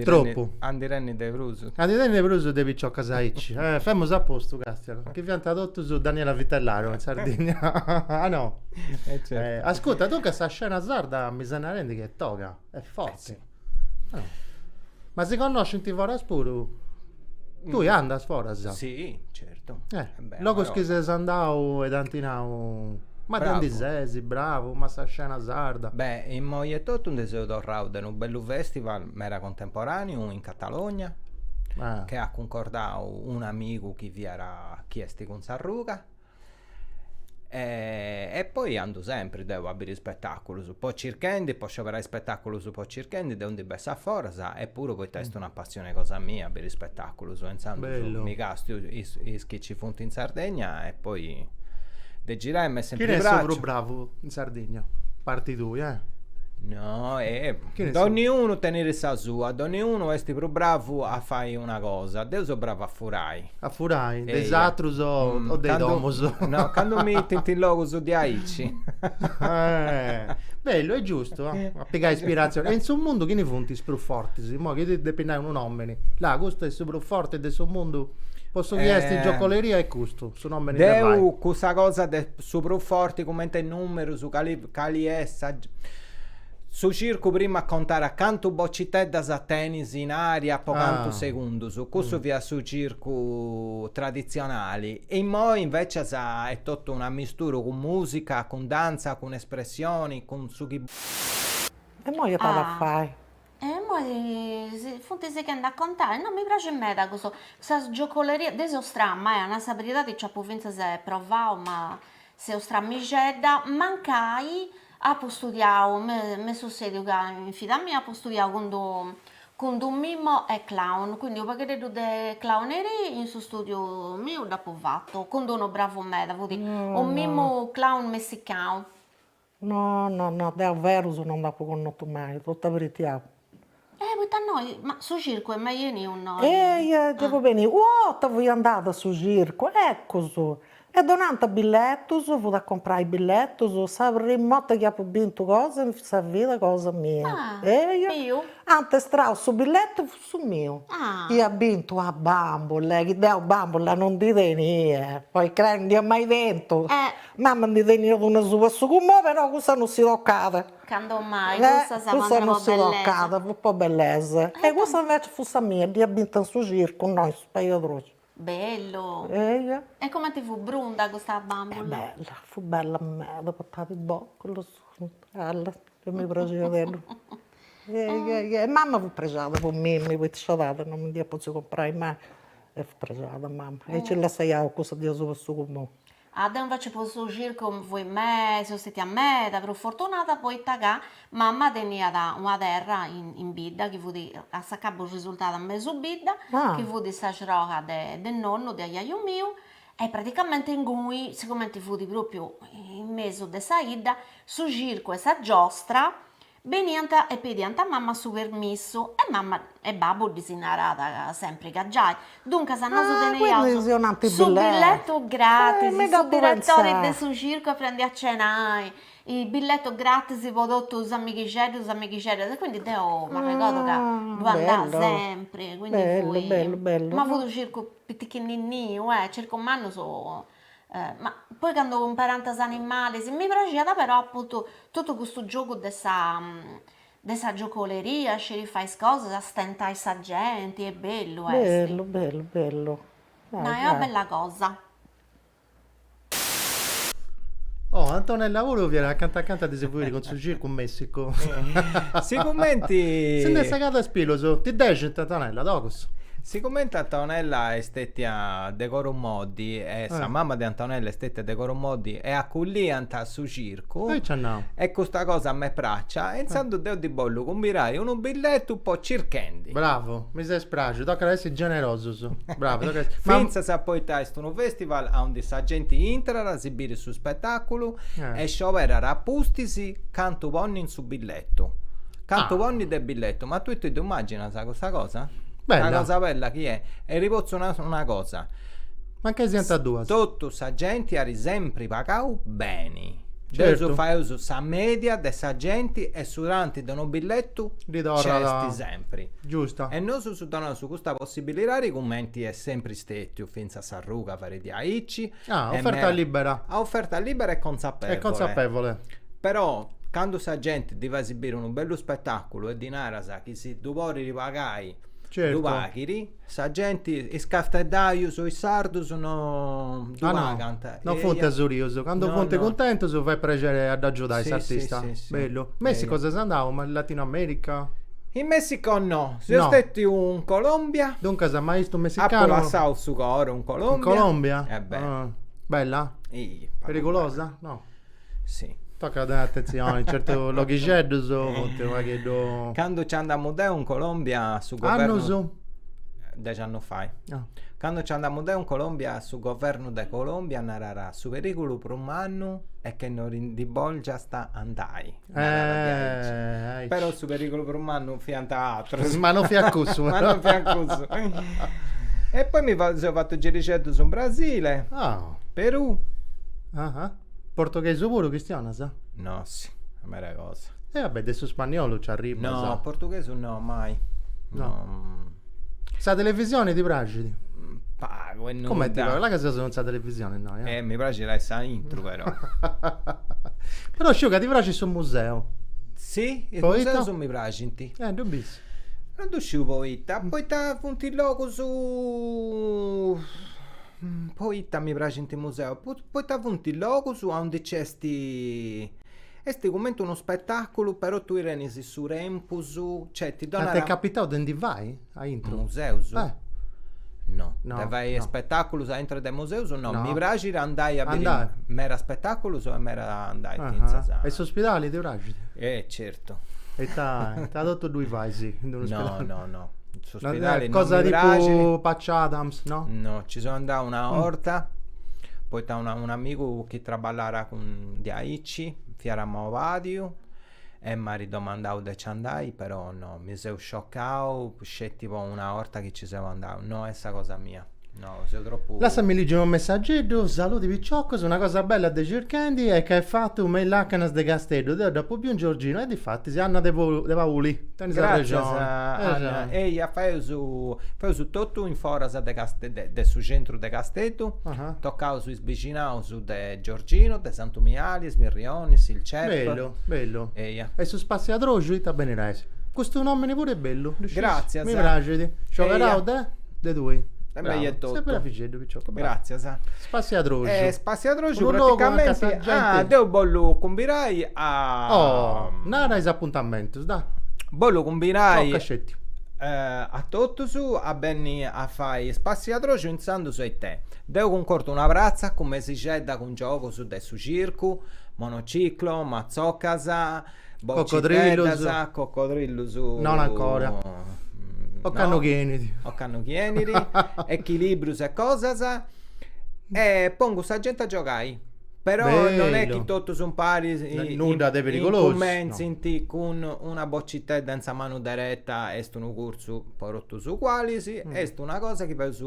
Speaker 4: Tropu.
Speaker 5: A ndi tenni de prus.
Speaker 4: A ndi tenni de prus de piciocas aici. Eh, femus a postu, castia. Chi fiant totus Daniela Vitellaro in Sardigna. Ah no?
Speaker 5: Eh certu.
Speaker 4: Ascurta, duncas sa scena sarda mi ses narendi chi est toga, est forti. Ah. Ma si connoscint foras puru? Tui andas foras?
Speaker 5: Si, certu.
Speaker 4: Eh, logus chi ses andau e t'ant nau, ma de aundi ses, bravu, ma sa scena sarda.
Speaker 5: Beh, immoi etotu ndi seu torrau de unu bellu festival meda contemporaneu in Catalogna, chi at cuncordau un'amigu chi fiat chi est cun s'arruga E poi andu sempri deu a biri spetaculus, po circhendi, po scioberai spetaculus po circhendi de undi bessi a foras e puru poita est una passioni cosa mia a biri spetaculus e intzandus mi castiu is is chi ci funt in Sardegna e poi de girai m'est sempri
Speaker 4: praxiu. Chini est su prus bravu in Sardigna? Parti tui, eh.
Speaker 5: No, e donniunu tenit sa sua, donniunu est prus bravu a fai una cosa, deu seu bravu a furai.
Speaker 4: A furai, de is atrus o de is domus?
Speaker 5: No, candu mi 'itint in logus diaici.
Speaker 4: Bellu, est giustu, a pigai ispiratzioni. E in su mundu chini funt is prus fortis? Imoi chi ti depis nai unu nomini. Là, custu est su prus forti de su mundu po su chi est giocoleria est custu, su nomini
Speaker 5: de fai. Deu cussa cosa de su prus forti cumenti numerus, cali cali est sa Su circu prima contàt cantu bociteddas tenis in aria po cantu segundus, cussu fiat su circu traditzionali. Immoi invecias est totu un'ammisturu cun musica, cun dantza, cun espressioni, cun su chi.
Speaker 2: E immoi ita at a fai?
Speaker 1: E immoi funt sighendi a contai, no mi praxit meda custu, sa giocoleria, deu seu stramma e a nai sa beridadi nci apu fintzas provau ma seu stramixedda, mancai Apu studiau, m'est sussediu ca in vida mia apu studiau cun d'u cun d'u mimo e clown, quindi unu pagheddeddu de clowneria in su studiu miu dd'apu fatu, cun d'unu bravu meda, fut unu mimu clown messicanu.
Speaker 2: No no no, deu berus non nd'apu connotu mai, totu abritiau.
Speaker 1: Eh poita innoi, ma su circu est mai 'eniu innoi?
Speaker 2: Eia, gei fut beniu, u' 'orta fui andada a su circu, eccus, e donant billetus, fut a comporai billetus, sa prima 'orta chi apu bintu cosa in sa vida cosa mia.
Speaker 1: Ah,
Speaker 2: Eia,
Speaker 1: biu?
Speaker 2: ant estrau su billetu, fut su miu.
Speaker 1: Ah.
Speaker 2: Ia bintu una bambola, chi deu bambola non ndi tenia, poi crei non nd'ia mai tentu.
Speaker 1: Eh.
Speaker 2: Mama ndi teniat una asuba su cumò, però cussa non si tocat.
Speaker 1: Cando mai, cussa sa
Speaker 2: Cussa non si tocat, fut po bellesa. E cussa invece fut sa mia, dd'ia binta in su circu, no in su spaiadroxu.
Speaker 1: Bellu!
Speaker 2: Eia.
Speaker 1: E cumenti fut brunda custa bambula?
Speaker 2: Bella, fut bella meda, portàt is bòculus, bella, mi praxiat meda. Eia eia, e mama fut prexada po mimmi, poita sciadada non mi nd'iat potziu comporai mai, e fut prexada mama, e nci lassaiaus cussa de asuba su cumò.
Speaker 1: Ah, deu invece po su circu fui me, seu stetia meda prus fortunada poita ca mama teniat una terra in in bidda chi fut a s'acabu risultada mesu bidda, chi fut sa sroga de de nonnu de ajaju miu e praticamente inguni, sigumenti fut propriu in mesu de sa 'idda, su circu e sa giostra. Beniant e pediant a mamma su permissu e mamma e babbu ddis naràt sempri ca giai. Duncas nosu teneiaus su billetu gratis, su diretori de su circu a prendi a cenai, i billetus gratis po totu is amighixeddus e is amighixeddas e quindi deu m'arregodu ca ddu andà sempri, quindi fui, ma fut unu circu pitichinninniu eh, circus mannus Ma poi candu imparant is animalis, mi praxiat però apuntu totu custu giogu de sa de sa giocoleria, sciri fai is cosas, a stentai sa genti, est bellu
Speaker 2: est. Bellu bellu bellu.
Speaker 1: No est una bella cosa.
Speaker 4: Oh Antonella puru fiat acanta acanta de si fuiri cun su circu in Messicu.
Speaker 5: Sigumenti.
Speaker 4: Si nd'est segada is pilus, ti dexint Antonella, togus.
Speaker 5: Sigumenti Antonella est stetia de coru moddi e sa mama de Antonella est stetia de coru moddi e aculliant a su circu e custa cosa m'est pracia e intzandus deu ddi bollu cumbirai unu billetu po Circhendi.
Speaker 4: Bravu, mi ses praxiu, tocat a essi generosus, bravu, tocat a essi.
Speaker 5: Fintzas poita est unu festival aundi sa genti intrat, si biri su spetaculu e scioberat a pustis cantu ponni in su billetu. Cantu ponni de billetu, ma tui ti ddu immaginas custa cosa?
Speaker 4: Bella.
Speaker 5: Una cosa bella chi est. E ti potzu nai una cosa.
Speaker 4: Mancai siant duas.
Speaker 5: Totu sa genti at sempri pagau beni. Certu. Deus faeus sa media de sa genti e su tanti de unu billetu
Speaker 4: Ddi torrat.
Speaker 5: nc'est sempri.
Speaker 4: Giusta.
Speaker 5: E nosu si donaus custa possibilidadi cumenti est sempri stetiu fintzas s'arruga fait diaici.
Speaker 4: Ah, offerta libera.
Speaker 5: A offerta libera e consapevole.
Speaker 4: E consapevole.
Speaker 5: Però candu sa genti ddi fais biri unu bellu spetaculu e ddi naras chi si ddu podit pagai,
Speaker 4: Certu.
Speaker 5: ddu paghit, sa genti, is casteddaius o is sardus no ddu
Speaker 4: Ah, no.
Speaker 5: pagant.
Speaker 4: Non funt asurius, candu
Speaker 5: No,
Speaker 4: funt
Speaker 5: no.
Speaker 4: cuntentus fait prexeri a dd'agiudai
Speaker 5: Sì,
Speaker 4: s'artista.
Speaker 5: sì, sì, sì.
Speaker 4: Bellu. Messico ses andau, ma in Latino America?
Speaker 5: In Messico no, seu
Speaker 4: No.
Speaker 5: stetiu in Colombia.
Speaker 4: Duncas, maistu messicanu.
Speaker 5: Apu lassau su coru in Colombia.
Speaker 4: In Colombia?
Speaker 5: Eh beh.
Speaker 4: Ah, bella?
Speaker 5: Ih, pagu
Speaker 4: Perigulosa? No.
Speaker 5: Sì.
Speaker 4: Tocat a tenni atentzioni, certus loghixeddus funt unu pagheddu...
Speaker 5: Candu ci andamu deu in Colombia su governu...
Speaker 4: Annus?
Speaker 5: Dexi annus fait.
Speaker 4: Ah.
Speaker 5: Candu ci andamu deu in Colombia su governu de Colombia naràt su perigulu prus mannu est chi no ndi bolgiast andai.
Speaker 4: Eh, aici.
Speaker 5: Però su perigulu prus mannu fiant atrus.
Speaker 4: Ma non fiat cussu.
Speaker 5: Ma non fiat cussu. E poi mi seu fatu girixeddus in Brasile.
Speaker 4: Ah.
Speaker 5: Perù.
Speaker 4: Ah ah. Portoghesu puru chistionas?
Speaker 5: Nossi, meda cosa.
Speaker 4: E vabbè, de su spagnolu ci arribas.
Speaker 5: No, portughesu no, mai.
Speaker 4: No. Sa televisioni ti praxit?
Speaker 5: Pagu e nudda.
Speaker 4: Cumenti pagu? Là ca seus cun sa televisioni innoi.
Speaker 5: Eh, mi praxit a essi aintru però.
Speaker 4: Però sciu ca ti praxit su museu.
Speaker 5: Si, is
Speaker 4: Poita?
Speaker 5: museus mi praxint.
Speaker 4: Eh, ddu bis.
Speaker 5: Non ddu sciu poita, poita funt logus Poita mi praxint is museus? Poita funt logus aundi nc'est Est cumenti unu spetaculu, però tui tenis su tempus, cioè ti
Speaker 4: donat. Ma t'est capitau de ndi fai aintru?
Speaker 5: Museus?
Speaker 4: Eh.
Speaker 5: No.
Speaker 4: No.
Speaker 5: De fai
Speaker 4: no.
Speaker 5: spetaculus aintru de museus no.
Speaker 4: No.
Speaker 5: Mi praxit andai a biri
Speaker 4: Andai.
Speaker 5: mera spetaculus e mera andai fintzas a.
Speaker 4: E s'ospidali ti praxit?
Speaker 5: Eh certu.
Speaker 4: Ita ita totu ddui fais in d'unu
Speaker 5: No, no, no. S'ospidali no
Speaker 4: Cosa
Speaker 5: mi praxit.
Speaker 4: tipu Patch Adams, no?
Speaker 5: No, ci seu andau una 'orta poita una un'amigu chi traballara cun diaici fiat mobadiu e m'at domandau de ci andai, però no, mi seu scioccau sceti po una 'orta chi ci seu andau, no est sa cosa mia. No, seu tropu.
Speaker 4: Lassami ligi unu messageddu, Saludi piciocus, una cosa bella de Circhendi est ca est fatu me is lacanas de Casteddu, deu dd'apu biu in Giorginu e difatis Anna de de Pauli, tenis
Speaker 5: arrexoni. Gràtzias Anna, eia faeus faeus totu in foras de Casteddu de su centru de Casteddu, tocaus is bixinaus de Giorgino, de Santu Miali, is Mirrionis, il Cep.
Speaker 4: Bellu, bellu.
Speaker 5: Eia.
Speaker 4: E su spassiadroxu ita benit a essi? Custu nomini puru est bellu, ddu scis?
Speaker 5: Gràtzias.
Speaker 4: Mi praxit. Scioberau de? De tui.
Speaker 5: De mei etotu.
Speaker 4: Ses bravixeddu piciocu, bravu.
Speaker 5: Gràtzias.
Speaker 4: Spassiadroxu.
Speaker 5: Eh, spassiadroxu
Speaker 4: Unu logu anca
Speaker 5: praticamenti,
Speaker 4: sa genti.
Speaker 5: ah, deu bollu cumbirai a.
Speaker 4: Oh, nara is apuntamentus, dai.
Speaker 5: Bollu cumbirai.
Speaker 4: Toca sceti.
Speaker 5: A totus a benni a fai spassiadroxu intzandus e ite. Deu cuncordu una pratza cun mesixedda cun giogus de su circu, monociclo, matzocas,
Speaker 4: Cocodrillus.
Speaker 5: Cocodrillus.
Speaker 4: Non ancora. Ocannu chi 'enit.
Speaker 5: Ocannu chi 'enit. Echilibrius e cosas. E pongu sa genti a giogai. Però non est chi totus umpari
Speaker 4: Nudda de perigulosu.
Speaker 5: incumentzint cun una bocitedda in sa manu dereta, est unu cursu po totus ugualis, est una cosa chi faeus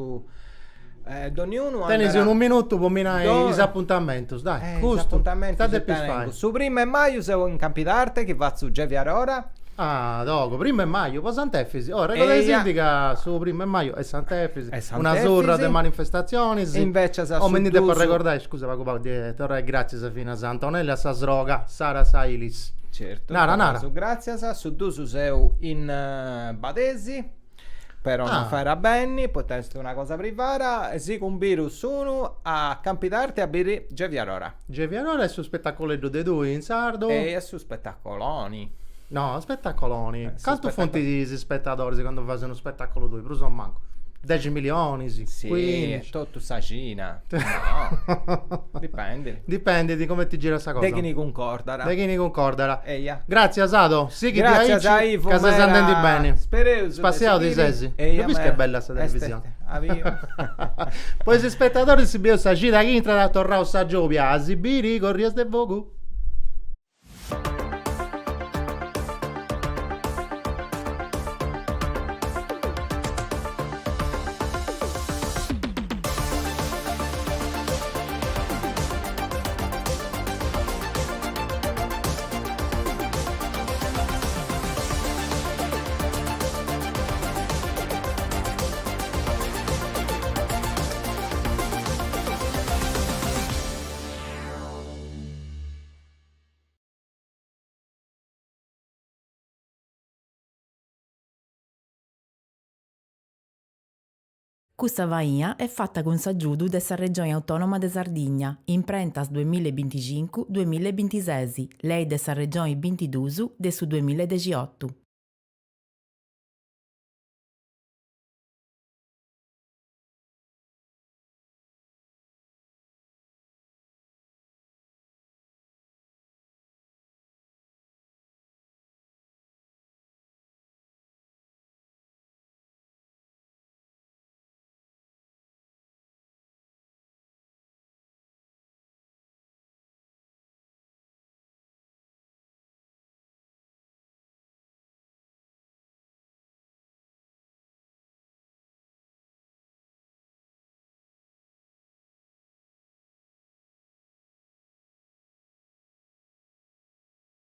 Speaker 5: donniunu
Speaker 4: andat. Tenis unu minutu po mi nai is apuntamentus, dai, custu, ita depis fai?
Speaker 5: Su primu 'e maju seu in Campidarte chi fatzu Gevi Arora.
Speaker 4: Ah, togu, primu 'e maju, po Sant'Efisi. Oh, arregodaisindi ca su primu 'e maju est Sant'Efisi, una surra de manifestatzionis.
Speaker 5: Invecias su
Speaker 4: Oh, mi ndi depu arregordai, scusa pagu pagu, de torrai gratzias finas a Antonella e a sa sroga, Sara Sailis.
Speaker 5: Certu,
Speaker 4: Nara, nara.
Speaker 5: Gratzias, su dusu seu in Badesi, però non fait a benni, poita est una cosa privada, si cumbidu s'unu a Campidarte a biri Gevi Arora.
Speaker 4: Gevi Arora est su spetacoleddu de tui in sardu?
Speaker 5: Est su spetacoloni.
Speaker 4: No, spetacoloni. Cantu funt is spetadoris candu fais unu spetacolu tui, prus o mancu? Dexi milionis?
Speaker 5: Sì, totu sa Cina. No, dipendit.
Speaker 4: Dipendit cumenti girat sa cosa.
Speaker 5: De chini cuncordat.
Speaker 4: De chini cuncordat.
Speaker 5: Eia.
Speaker 4: Gràtzias Ado, sighi diaici ca ses andendi beni.
Speaker 5: Spereus.
Speaker 4: Spassiau ti ses? Ddu bis ch'est bella sa televisioni. Po is spetadoris si bieus sa cida chi intrat, torraus sa giòbia a si biri, Corrias de Fogu.
Speaker 3: Custa faina est fata cun s'agiudu de sa Regioni Autònoma de Sardigna, Imprentas duamilla e binticincu, duamilla e bintises, Lei de sa Regioni bintiduus de su duamilla e dexiotu.